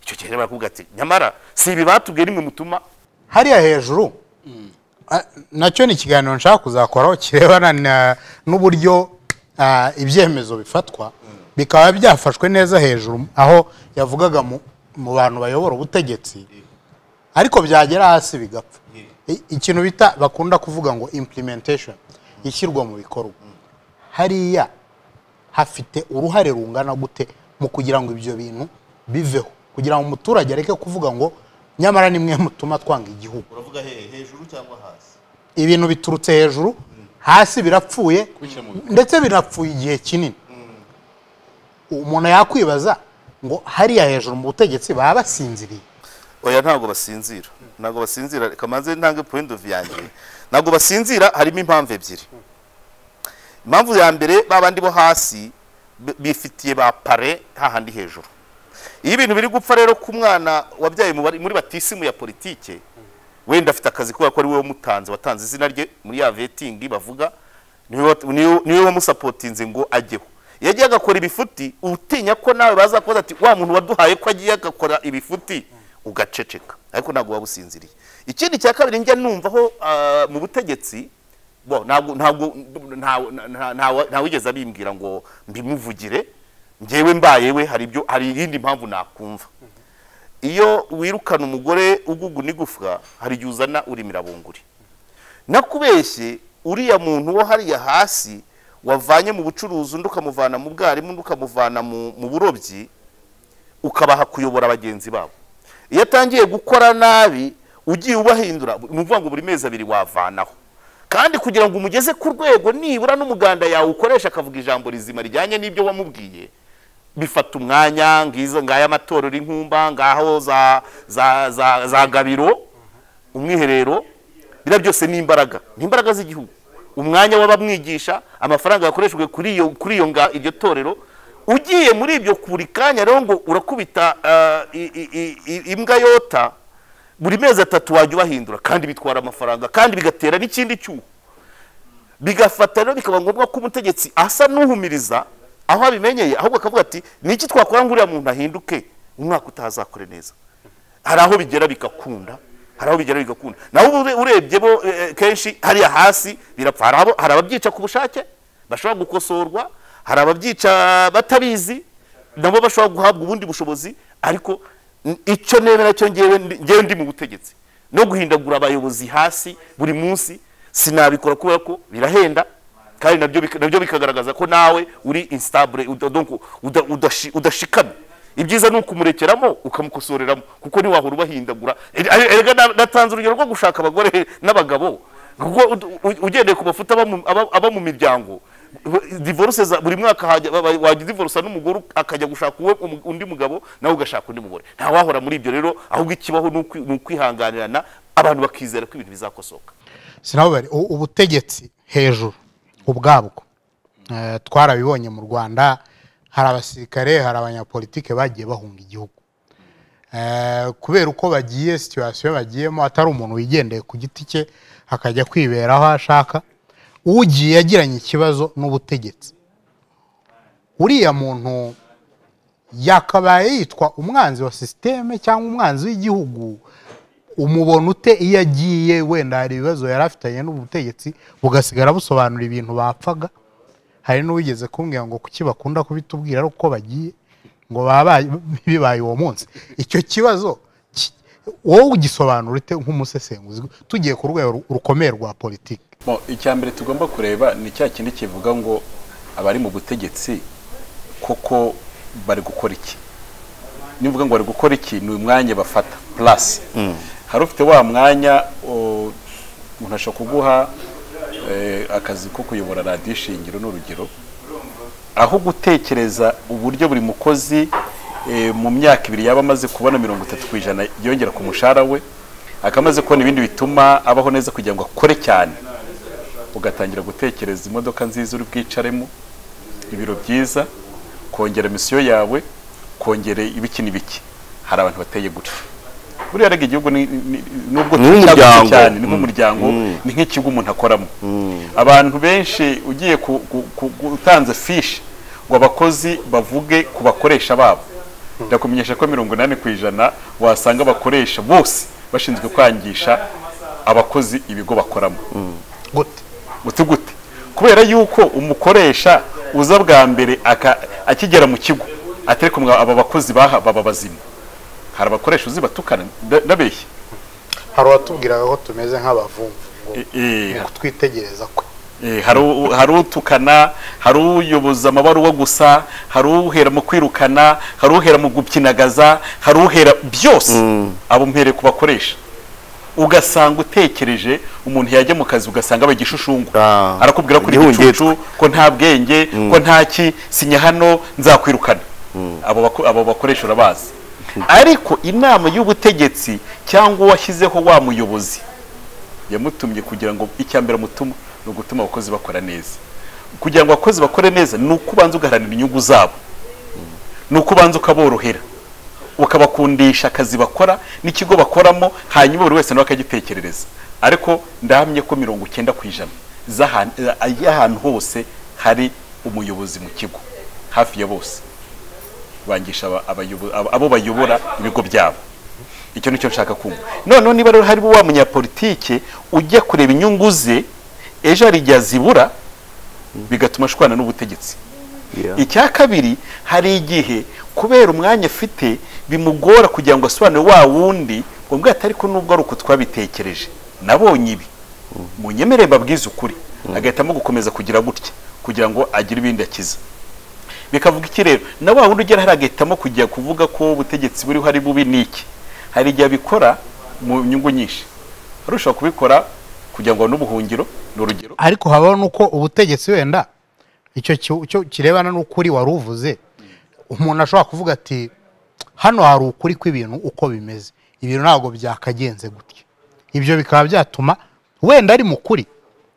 Icyo gihe rero barakubwira ati nyamara si ibi batubwiye nimwe mutuma hariya hejuru. Nacyo ni ikiganiro nshaka kuzakoraho kirebana n'uburyo ibyemezo bifatwa, bikaba byafashwe neza hejuru aho yavugaga mu bantu bayobora ubutegetsi, ariko byagera hasi bigapfa. Ikintu bita bakunda kuvuga ngo implementation, ishyirwa mu bikorwa, hariya hafite uruhare rungana gute mu kugira ngo ibyo bintu biveho, kugira ngo umuturage areke kuvuga ngo nyamara nimwe mutuma twanga igihugu? Uravuga hehe, hejuru cyangwa hasi? Ibintu biturutse hejuru, hasi birapfuye, Kubishyira mu bikorwa. ndetse birapfuye igihe kinini. Umuntu yakwibaza ngo hariya hejuru mu butegetsi baba basinziriye? Oya, ntabwo basinzira, ntabwo basinzira. Reka manze ntange point of view yanjye. Ntabwo basinzira, harimo impamvu ebyiri. Impamvu ya mbere, ba bandi bo hasi bifitiye ba pare hahandi hejuru. Iyo ibintu biri gupfa rero ku mwana wabyaye muri batisimu ya politike, wenda afite akazi kubera ko ari we wamutanze, watanze izina rye muri ya vetting bavuga, niwe wamusapotinze ngo ajyeho. Iyo agiye agakora ibifuti, utinya ko nawe baza kubaza ati wa muntu waduhaye ko agiye agakora ibifuti, ugaceceka, ariko ntabwo waba usinziriye. Ikindi cya kabiri, njya numvaho mu butegetsi bo ntabwo ntawigeze abimbwira ngo mbimuvugire. Njyewe mbaye we, hari ibyo, hari iyindi mpamvu nakumva. Iyo wirukana umugore uguguna igufwa, hari igihe uzana urimira bunguri. Nakubeshye, uriya muntu wo hariya hasi wavanye mu bucuruzi, undi ukamuvana mu bwarimu, undi ukamuvana mu burobyi, ukabaha kuyobora bagenzi babo, iyo atangiye gukora nabi ugiye ubahindura, ni ukuvuga ngo buri mezi 2 wavanaho. Kandi kugira ngo umugeze ku rwego nibura n'umuganda yawe ukoresha akavuga ijambo rizima rijyanye n'ibyo wamubwiye, bifata umwanya. Ngizo ngaya amatorero inkumba ngaho za Gabiro, umwiherero, biriya byose ni imbaraga, ni imbaraga z'igihugu, umwanya w'abamwigisha, amafaranga yakoreshejwe kuri iyo iryo torero. Ugiye muri ibyo buri kanya rero ngo urakubita imbwa yota, buri mezi 3 wajya ubahindura, kandi bitwara amafaranga, kandi bigatera n'ikindi cyuho. Bigafata rero bikaba ngombwa ko umutegetsi asa n'uhumiriza aho abimenyeye, ahubwo akavuga ati niki twakora ngo uriya muntu ahinduke, umwaka utazakore neza. Hari aho bigera bigakunda, hari aho bigera bigakunda. Naho urebye bo kenshi hariya hasi birapfa. Hari ababyica ku bushake bashobora gukosorwa, hari ababyica batabizi nabo bashobora guhabwa ubundi bushobozi. Ariko icyo nemera cyo, ngewe ndi mu butegetsi, no guhindagura abayobozi hasi buri munsi sinabikora, kubera ko birahenda, kandi nabyo bikagaragaza ko nawe uri instable, donc udashikamye. Ibyiza ni ukumurekeramo ukamukosoreramo, kuko ntiwahora ubahindagura. Erega natanze urugero rwo gushaka abagore n'abagabo, kuko ugendeye ku mafuta aba mu miryango, divorce za buri mwaka, wajya divorce n'umugore akajya gushaka uwe undi mugabo, nawe ugashaka undi mugore. Nta wahora muri ibyo rero, ahubwo ikibaho ni ukwihanganirana, abantu bakizera ko ibintu bizakosoka. Sinabari ubutegetsi hejuru ubwabwo, twarabibonye mu Rwanda, hari abasirikare, hari abanyapolitike bagiye bahunga igihugu kubera uko bagiye, situation bagiyemo, atari umuntu wigendeye ku giti cye akajya kwibera aho ashaka. Ugiye yagiranye ikibazo n'ubutegetsi, uriya muntu yakabaye yitwa umwanzi wa système cyangwa umwanzi w'igihugu? Umubona ute iyo agiye? Wenda hari ibibazo yari afitanye n'ubutegetsi, bugasigara busobanura ibintu bapfaga. Hari n'uwigeze kumbwira ngo kuki bakunda kubitubwira ari uko bagiye, ngo baba bibaye uwo munsi. Icyo kibazo wowe ugisobanura ute nk'umusesenguzi, tugiye ku rwego rukomeye rwa politiki? Bon, icya mbere tugomba kureba ni cya kindi kivuga ngo abari mu butegetsi koko bari gukora iki? Nivuga ngo bari gukora iki, ni umwanya bafata place. Hari ufite wa mwanya, umuntu ashobora kuguha akazi ko kuyobora Radiyo Ishingiro, ni urugero, aho gutekereza uburyo buri mukozi mu myaka 2 yaba amaze kubona 30% yongera ku mushahara we, akamaze kubona ibindi bituma abaho neza kugira ngo akore cyane, ugatangira gutekereza imodoka nziza uri bwicaremo, ibiro byiza, kongera mission yawe, kongera ibiki n'ibiki. Hari abantu bateye gutyo. Buriya rega igihugu nubwo cyagutse cyane ni nk'umuryango, ni nk'ikigo umuntu akoramo. Abantu benshi ugiye gutanza fishi ngo abakozi bavuge ku bakoresha babo, ndakumenyesha ko 80% wasanga abakoresha bose bashinzwe kwangisha abakozi ibigo bakoramo. Gute gute? Kubera yuko umukoresha uza bwa mbere akigera mu kigo atereka aba bakozi baba bazima. Hari abakoresha uzi batukana, ndabeshye. Hari uwatubwiraga ko tumeze nk'abavumvu kutwitegereza ko hari utukana, hari uyoboza amabaruwa gusa, hari uhera mu kwirukana, hari uhera mu gupyinagaza, hari uhera byose. Abo mpere kubakoresha ugasanga utekereje umuntu yajya mu kazi ugasanga abagishushushungu arakubwira ko uri igicucu, ko nta bwenge, ko nta ki, sinya hano nzakwirukana. Abo bakoresha urabazi. Ariko inama y'ubutegetsi cyangwa washyizeho wa muyobozi yamutumye kugira ngo icyambere mutuma no gutuma abakozi bakora neza. Kugira ngo abakozi bakore neza ni uko ubanza ugaharanira inyungu zabo, ni uko ubanza ukaborohera, ukabakundisha akazi bakora n'ikigo bakoramo, hanyuma buri wese nawe akagitekerereza. Ariko ndahamye ko 90% y'ahantu hose hari umuyobozi mu kigo, hafi ya bose bangisha abo bayobora ibigo byabo. Icyo nicyo nshaka kumva. None niba rero hari wa munyapolitike ujya kureba inyungu ze, ejo hari igihe azibura bigatuma ashwana n'ubutegetsi. Icya kabiri, hari igihe kubera umwanya afite bimugora kugira ngo asobanure wa wundi ngo mbwe atari ko nubwo ari uko twabitekereje nabonye ibi, munyemere mbabwize ukuri, agahitamo gukomeza kugira gutya kugira ngo agire ibindi akiza. Bikavuga iki rero? Na wa wundi ugera hari agahitamo kujya kuvuga ko ubutegetsi buriho ari bubi niki, hari igihe abikora mu nyungu nyinshi, hari ushobora kubikora kugira ngo n'ubuhungiro ni urugero. Ariko habaho nuko ubutegetsi wenda icyo kirebana n'ukuri wari uvuze, umuntu ashobora kuvuga ati hano hari ukuri kw'ibintu uko bimeze, ibintu ntabwo byakagenze gutya, ibyo bikaba byatuma wenda ari mukuri,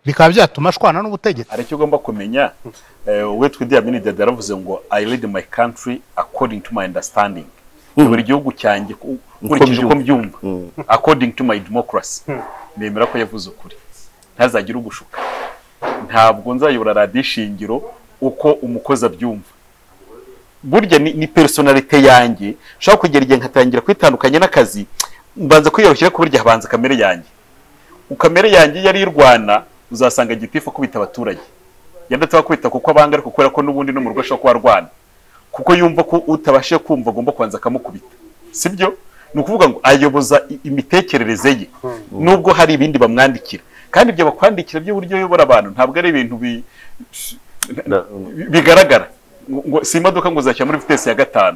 bikaba byatuma ashwana n'ubutegetsi. Hari icyo ugomba kumenya, uwitwa Idi Amin Dada yaravuze ngo I lead my country according to my understanding. Buri gihugu cyanjye nkurikije uko mbyumva, according to my democracy. Nemera ko yavuze ukuri, ntazagire ugushuka. Ntabwo nzayobora radiyo ishingiro uko umukozi abyumva. Burya ni personalite yanjye, nshobora kugera igihe nkatangira kwitandukanya n'akazi, mbanza kwiyoroshya ko burya habanza kamere yanjye. Kamere yanjye yari irwana, uzasanga gitifu akubita abaturage. Yanditse kwita kuko abanga, ariko kubera ko n'ubundi no mu rugo ashobora kuba arwana, kuko yumva ko utabashije kumva agomba kubanza akamukubita. Sibyo? Ni ukuvuga ngo ayoboza imitekerereze ye, nubwo hari ibindi bamwandikira. Kandi ibyo bakwandikira by'uburyo uyobora abantu ntabwo ari ibintu bigaragara. Ngo si imodoka ngo uzashyira muri vitesse ya 5.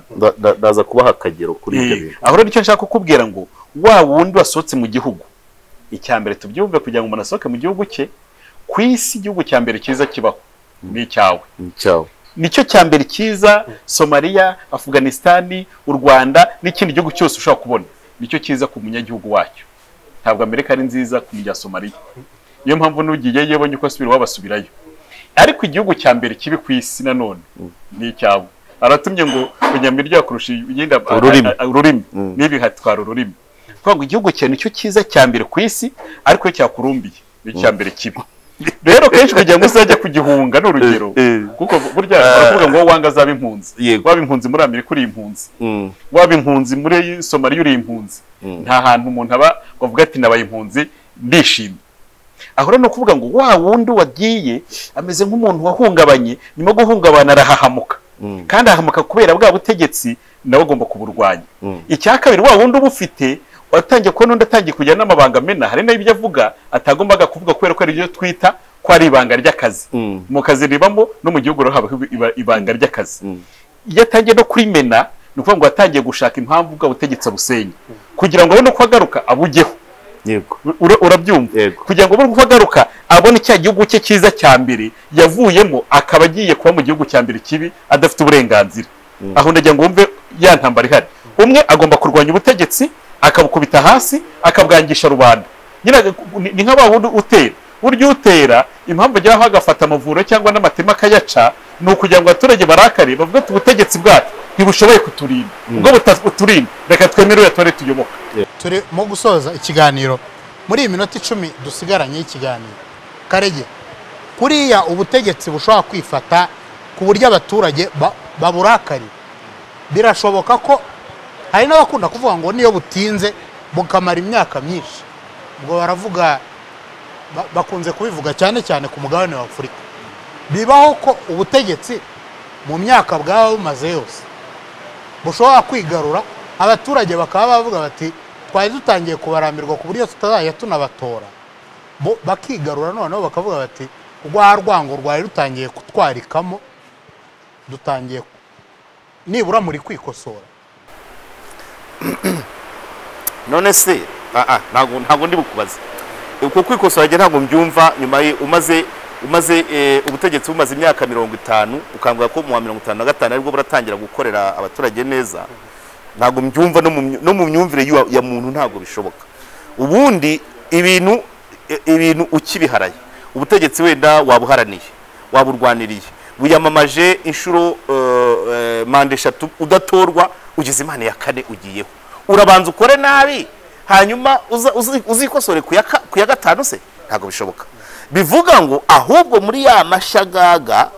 Ndaza kubaha akagero kuri ibyo bintu. Aho rero icyo nshaka kukubwira ngo wa wundi wasohotse mu gihugu, icya mbere tubyumve, kugira ngo umuntu asohoke mu gihugu cye, ku isi igihugu cya mbere cyiza kibaho ni icyawe. Nicyo cya mbere cyiza. Somalia, Afghanistan, u Rwanda n'ikindi gihugu cyose ushobora kubona nicyo cyiza ku munyagihugu wacyo. Ntabwo Amerika ari nziza ku Somalia, niyo mpamvu n'ugiye yebonye uko asubira wabasubirayo. Ariko igihugu cya mbere kibi ku isi nanone ni icyawe. Aratumye ngo unyamirya kurusha igenda ururimi, nibi hatwara ururimi. Kuko ngo igihugu cyawe nicyo cyiza cya mbere ku isi, ariko cyakurumbiye ni cya mbere kibi. Rero kenshi kugira ngo uzajye kugihunga ni urugero, kuko burya baravuga ngo wanga azaba impunzi. Waba impunzi muri Amerika uri impunzi, waba impunzi muri Somalia uri impunzi. Nta hantu umuntu aba bavuga ati nabaye impunzi ndishimye. Aho rero no kuvuga ngo wa wundi wagiye ameze nk'umuntu wahungabanye, nyuma yo guhungabana arahahamuka. Kandi ahahamuka kubera bwa butegetsi nawe agomba kuburwanya. Icya kabiri, wa wundi ubufite watangiye kubona undi atangiye kujya n'amabanga mena, hari n'ibyo avuga atagombaga kuvuga kubera ko ari ibyo twita ko ari ibanga ry'akazi. Mu kazi ribamo no mu gihugu haba ibanga ry'akazi. Iyo atangiye no kurimena, ni ukuvuga ngo atangiye gushaka impamvu bwa butegetsi abusenya kugira ngo abone uko agaruka abugeho. Urabyumva? Kugira ngo abone uko agaruka abone cya gihugu cye cyiza cya mbere yavuyemo, akaba agiye kuba mu gihugu cya mbere kibi adafite uburenganzira. Aho ndagira ngo wumve ya ntambara ihari. Umwe agomba kurwanya ubutegetsi akabukubita hasi akabwangisha rubanda. Ni nka ba wundi utera, burya utera impamvu ajyaho agafata amavuro cyangwa n'amatema akayaca, ni ukugira ngo abaturage barakare bavuga ati ubutegetsi bwacu Ntibushoboye kuturinda. Ubwo butaturinda, reka twemere uriya tore tuyoboka. Turi mu gusoza ikiganiro muri iyi minota 10 dusigaranye y'ikiganiro. Karege, kuriya ubutegetsi bushobora kwifata ku buryo abaturage baburakari, birashoboka ko hari n'abakunda kuvuga ngo niyo butinze bukamara imyaka myinshi, ubwo baravuga bakunze kubivuga cyane cyane ku mugabane wa Afurika, bibaho ko ubutegetsi mu myaka bwaba bumaze yose bushobora kwigarura, abaturage bakaba bavuga bati twari dutangiye kubarambirwa ku buryo tutazajya tunabatora, bakigarura noneho bakavuga bati rwa rwango rwari rutangiye kutwarikamo, dutangiye nibura muri kwikosora. None se ntabwo ndi bukubaze uko kwikosora, njye ntabwo mbyumva. Nyuma umaze ubutegetsi bumaze imyaka 50, ukambwira ko mu wa 55 aribwo buratangira gukorera abaturage neza, ntabwo mbyumva no mu myumvire ya muntu ntabwo bishoboka. Ubundi ibintu ukibiharaye, ubutegetsi wenda wabuharaniye, waburwaniriye, buyamamaje inshuro manda 3 udatorwa, ugeze imana ya 4 ugiyeho, urabanza ukore nabi hanyuma uzikosore ku ya 5 se? Ntabwo bishoboka. Bivuga ngo ahubwo muri ya mashagaga,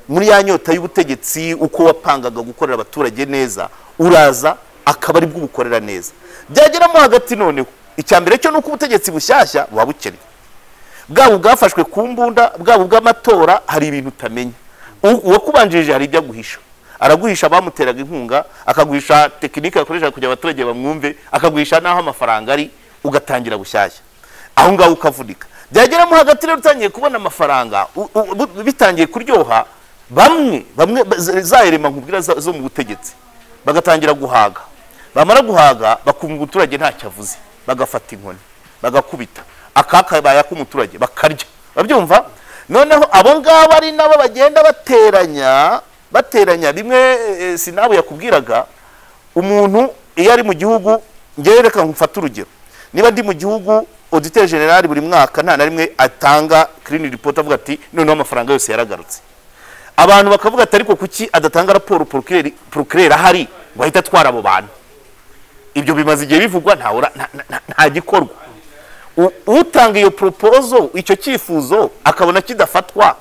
muri ya nyota y'ubutegetsi, uko wapangaga gukorera abaturage neza, uraza akaba ari bwo ubukorera neza. Byageramo hagati noneho, icya mbere cyo nuko ubutegetsi bushyashya buba bukennye, bwaba bwafashwe ku mbunda, bwaba bw'amatora, hari ibintu utamenya. Uwakubanjirije hari ibyo aguhisha, araguhisha abamuteraga inkunga, akaguhisha tekinike yakoreshaga kugira abaturage bamwumve, akaguhisha n'aho amafaranga ari, ugatangira bushyashya, aho ngaho ukavunika. Byageramo hagati rero utangiye kubona amafaranga, bitangiye kuryoha, bamwe za erema nkubwira zo mu butegetsi bagatangira guhaga, bamara guhaga bakumva umuturage ntacyo avuze, bagafata inkoni bagakubita akakabaye k'umuturage bakarya, babyumva. Noneho abo ngabo ari nabo bagenda bateranya bimwe sinabo yakubwiraga. Umuntu iyo ari mu gihugu, ngewe reka mfate urugero, niba ndi mu gihugu auditeur general buri mwaka nta na rimwe atanga clean report avuga ati noneho amafaranga yose yaragarutse, abantu bakavuga ati ariko kuki adatanga raporo procureur ahari ngo ahita atwara abo bantu? Ibyo bimaze igihe bivugwa, nta gikorwa. Utanga iyo proposal, icyo cyifuzo akabona kidafatwa,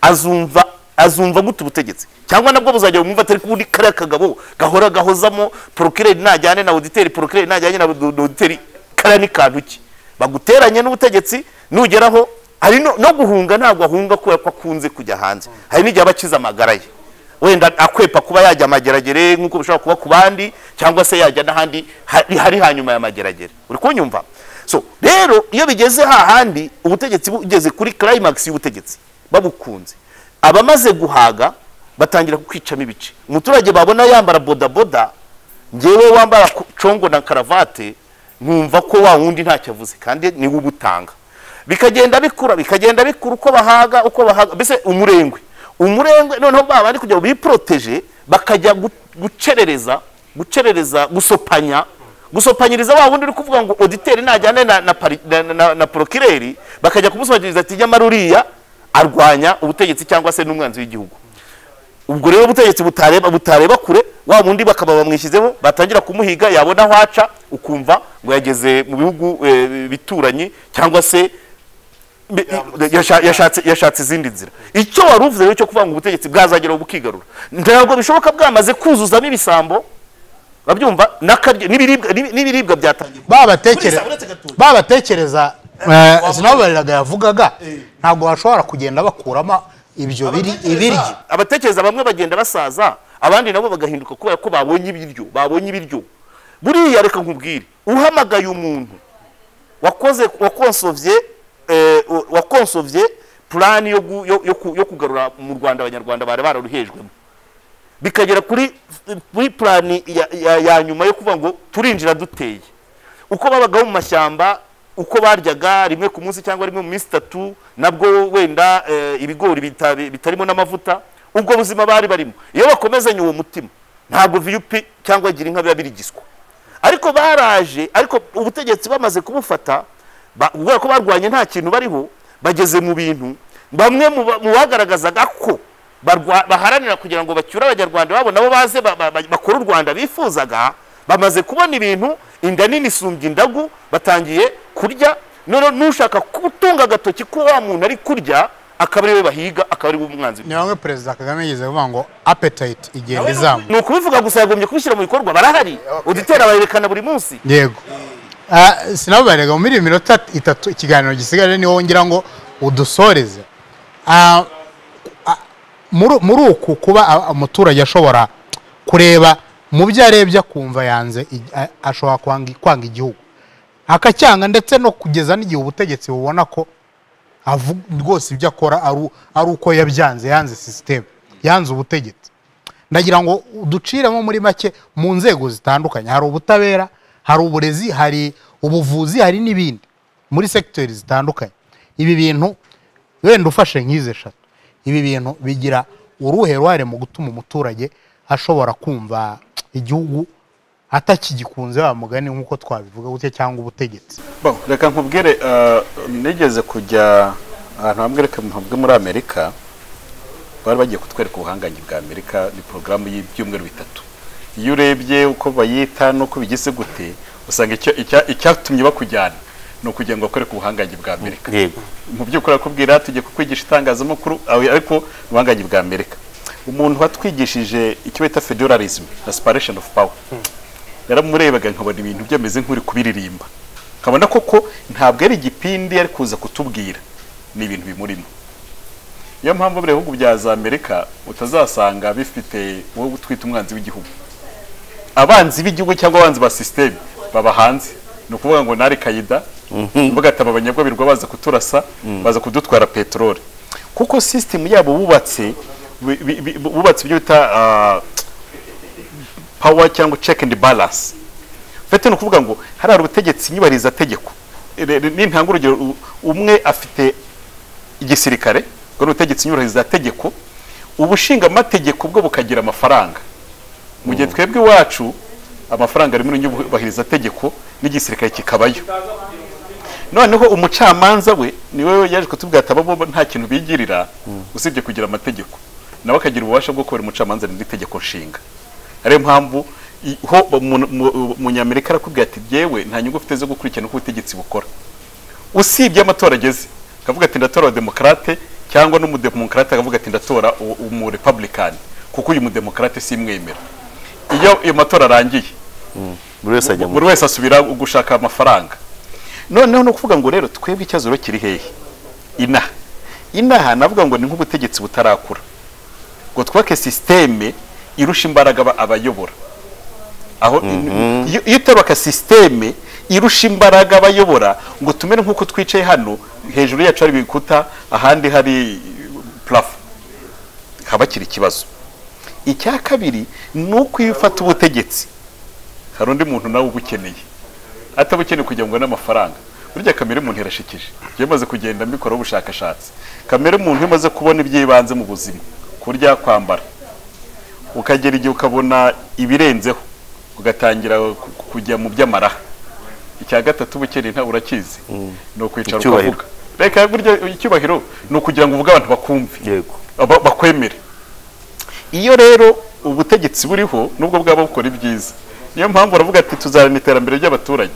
azumva gute ubutegetsi? Cyangwa nabwo buzajya bumva atari kubundi kariya kagabo gahora gahozamo procureur najyane na auditeur, procureur najyane na auditeur, kariya ni kantu ki baguteranye n'ubutegetsi. Nugeraho hari no guhunga, ntabwo ahunga kubera ko akunze kujya hanze, hari n'igihe abakiza amagara ye, wenda akwepa kuba yajya amageragere nk'uko bishobora kuba ku bandi, cyangwa se yajya n'ahandi hari hanyuma y'amageragere. Uri kunyumva? So rero iyo bigeze hahandi ubutegetsi bugeze kuri climax y'ubutegetsi babukunze, abamaze guhaga batangira kukwicamo ibice. Umuturage babona yambara bodaboda, ngewe wambara congo na karavate, nkumva ko wa wundi ntacyo avuze kandi niwe ubutanga. Bikagenda bikura, bikagenda bikura, uko bahaga mbese umurengwe noneho baba bari kugira ngo biproteje, bakajya gucerereza gusopanyiriza wa wundi uri kuvuga ngo auditeur najyane na procureur, bakajya kumusopanyiriza ati nyamara uriya arwanya ubutegetsi cyangwa se n'umwanzi w'igihugu. Ubwo rero ubutegetsi butareba kure, wa wundi bakaba bamwishyizemo, batangira kumuhiga, yabona aho aca ukumva ngo yageze mu bihugu bituranyi, cyangwa se yashatse izindi nzira. Icyo wari uvuze rero cyo kuvuga ngo ubutegetsi bwazagera bukigarura, ntabwo bishoboka, bwamaze kuzuzamo ibisambo, babyumva, n'ibiribwa byatangiye. Babatekereza sinababariraga yavugaga, ntabwo bashobora kugenda bakuramo ibyo ibiryo. Abatekereza bamwe bagenda basaza, abandi nabo bagahinduka kubera ko babonye ibiryo. Buriya reka nkubwire, uhamagaye umuntu wakonsovye plan yo kugarura mu Rwanda abanyarwanda bari bararuhejwemo, bikagera kuri plan ya nyuma yo kuvuga ngo turinjira duteye. Uko babagaho mu mashyamba, uko baryaga rimwe ku munsi cyangwa rimwe mu minsi 3, nabwo wenda ibigori bitarimo n'amavuta, ubwo buzima bari barimo. Iyo bakomezanye uwo mutima, ntabwo VUP cyangwa gira inka biba birigiswa. Ariko baraje, ariko ubutegetsi bamaze kubufata, kubera ko barwanye nta kintu bariho, bageze mu bintu bamwe mu bagaragazaga ko Baharanira kugira ngo bacyure Abanyarwanda babo nabo baze bakore u Rwanda bifuzaga. Bamaze kubona ibintu, inda nini isumbya indagu, batangiye kurya. None nushaka kutunga agatoki ko wa muntu ari kurya, akaba ariwe bahiga, akaba ari umwanzi. Ni bamwe Perezida Kagame yigeze kuvuga ngo appetite igenda izamuka. Ni ukubivuga gusa, yagombye kubishyira mu bikorwa. Barahari, auditeur abayerekana buri munsi. Yego, sinababarega muri iyi minota 3 ikiganiro gisigaje, niho ngira ngo udusoreze. Muri uku kuba umuturage ashobora kureba mu byo arebye akumva yanze, ashobora kwanga igihugu akacyanga, ndetse no kugeza n'igihe ubutegetsi bubona ko rwose ibyo akora ari uko yabyanze, yanze system, yanze ubutegetsi. Ndagira ngo uduciremo muri make mu nzego zitandukanye, hari ubutabera, hari uburezi, hari ubuvuzi, hari n'ibindi muri sekiteri zitandukanye. Ibi bintu wenda ufashe nk'izi 3, ibi bintu bigira uruhe ruhare mu gutuma umuturage ashobora kumva igihugu atakigikunze wa mugani nk'uko twabivuga gutya, cyangwa ubutegetsi? Bon, reka nkubwire, nigeze kujya ahantu hamwe, reka mpabwe muri Amerika, bari bagiye kutwereka ubuhangange bwa Amerika. Ni porogaramu y'ibyumweru 3. Iyo urebye uko bayita n'uko bigeze gute, usanga icyatumye bakujyana ni ukugira ngo bakwereke ubuhangange bwa Amerika. Mu by'ukuri akubwira tugiye kukwigisha itangazamakuru, ariko ubuhangange bwa Amerika. Umuntu watwigishije icyo bita federalism na separation of power, yaramurebaga nkabona ibintu byameze nk'uri kubiririmba, nkabona koko ntabwo ari igipindi ari kuza kutubwira, ni ibintu bimurimo. Niyo mpamvu buriya bihugu bya za Amerika utazasanga bifite wowe utwita umwanzi w'igihugu. Abanzi b'igihugu cyangwa abanzi ba system baba hanze, ni ukuvuga ngo nari Kayida, mvuga ati aba banyabwo baza kuturasa, baza kudutwara peteroli, kuko system yabo bubatse ibyo bita power cyangwa check and balance. Fete ni ukuvuga ngo hari ubutegetsi nyubahiriza tegeko. Nintanga urugero, umwe afite igisirikare, ubwo ubutegetsi nyubahiriza tegeko, ubushinga amategeko bwo bukagira amafaranga. Mu gihe twebwe iwacu amafaranga ari muri nyubahiriza tegeko n'igisirikare kikabayo. Noneho umucamanza we niwe yaje kutubwira ati abo nta kintu bigirira usibye kugira amategeko, nawe akagira ububasha bwo kubera umucamanza n'itegeko nshinga. Ariyo mpamvu ho Umunyamerika arakubwira ati yewe nta nyungu ufite zo gukurikirana uko ubutegetsi bukora, usibye amatora ageze akavuga ati ndatora abademokrate, cyangwa n'umudemokrate akavuga ati ndatora umurepublican kuko uyu mudemokrate simwemera. Iyo ayo matora arangiye buri wese asubira gushaka amafaranga. Noneho no kuvuga ngo rero twebwe ikibazo kiri hehe inaha navuga ngo ni nk'ubutegetsi butarakura, ngo twake systeme irusha imbaraga abayobora. Aho iyo utabaka systeme irusha imbaraga abayobora, ngo tumere nk'uko twicaye hano, hejuru yacu hari ibikuta, ahandi hari plafond, haba kiri ikibazo. Icya kabiri ni uko iyo ufata ubutegetsi hari undi muntu nawe ubukeneye, atabukeneye kugira ngo n'amafaranga. Burya kamere umuntu irashikije. Njye maze kugenda mbikora ubushakashatsi, kamere umuntu imaze kubona ibyibanze mu buzima, kurya, kwambara, ukagera igihe ukabona ibirenzeho, ugatangira kujya mu by'amaraha. Icya gatatu ubukeneye nta urakizi, ni ukwicara ukavuga. Reka burya icyubahiro ni ukugira ngo uvuge abantu bakumve, bakwemere. Iyo rero ubutegetsi buriho nubwo bwaba bukora ibyiza, niyo mpamvu uravuga ati tuzarana iterambere ry'abaturage,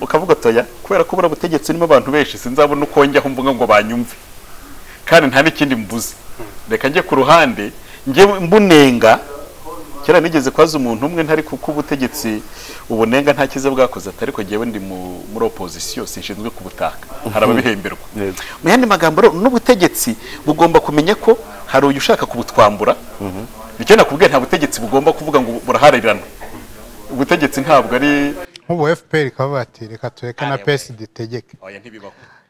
ukavuga toya kubera ko bura butegetsi nimo abantu benshi sinzabona uko njyaho mvuga ngo banyumve, kandi nta n'ikindi mbuze, reka njye ku ruhande njye mbunenga. Kera nigeze kwaza umuntu umwe ntari kuko ubutegetsi ubunenga nta kize bwakoze, atari ko ngewe ndi muri opposition sinshinzwe kubutaka, hari ababihemberwa. Mu yandi magambo rero n'ubutegetsi bugomba kumenya ko hari uyu ushaka kubutwambura. Nicyo nakubwiye, nta butegetsi bugomba kuvuga ngo buraharirana. Ubutegetsi ntabwo ari nk'ubu FPR ikavuga ati reka tureke na PSD itegeke.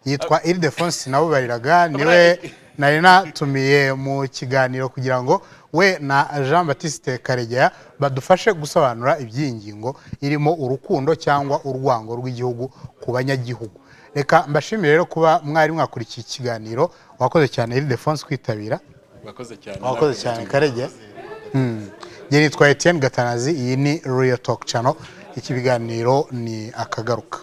Yitwa Ildefonse Sinabubariraga, niwe nari natumiye mu kiganiro kugira ngo we na Jean Baptiste Karegeya badufashe gusobanura iby'ingingo irimo urukundo cyangwa urwango rw'igihugu ku banyagihugu. Reka mbashimire rero kuba mwari mwakurikiye ikiganiro. Wakoze cyane Ildefonse kwitabira. Wakoze cyane. Wakoze cyane Karegeya. Njye nitwa Etienne Gatanazi, iyi ni Real Talk Channel. Iki biganiro ni akagaruka.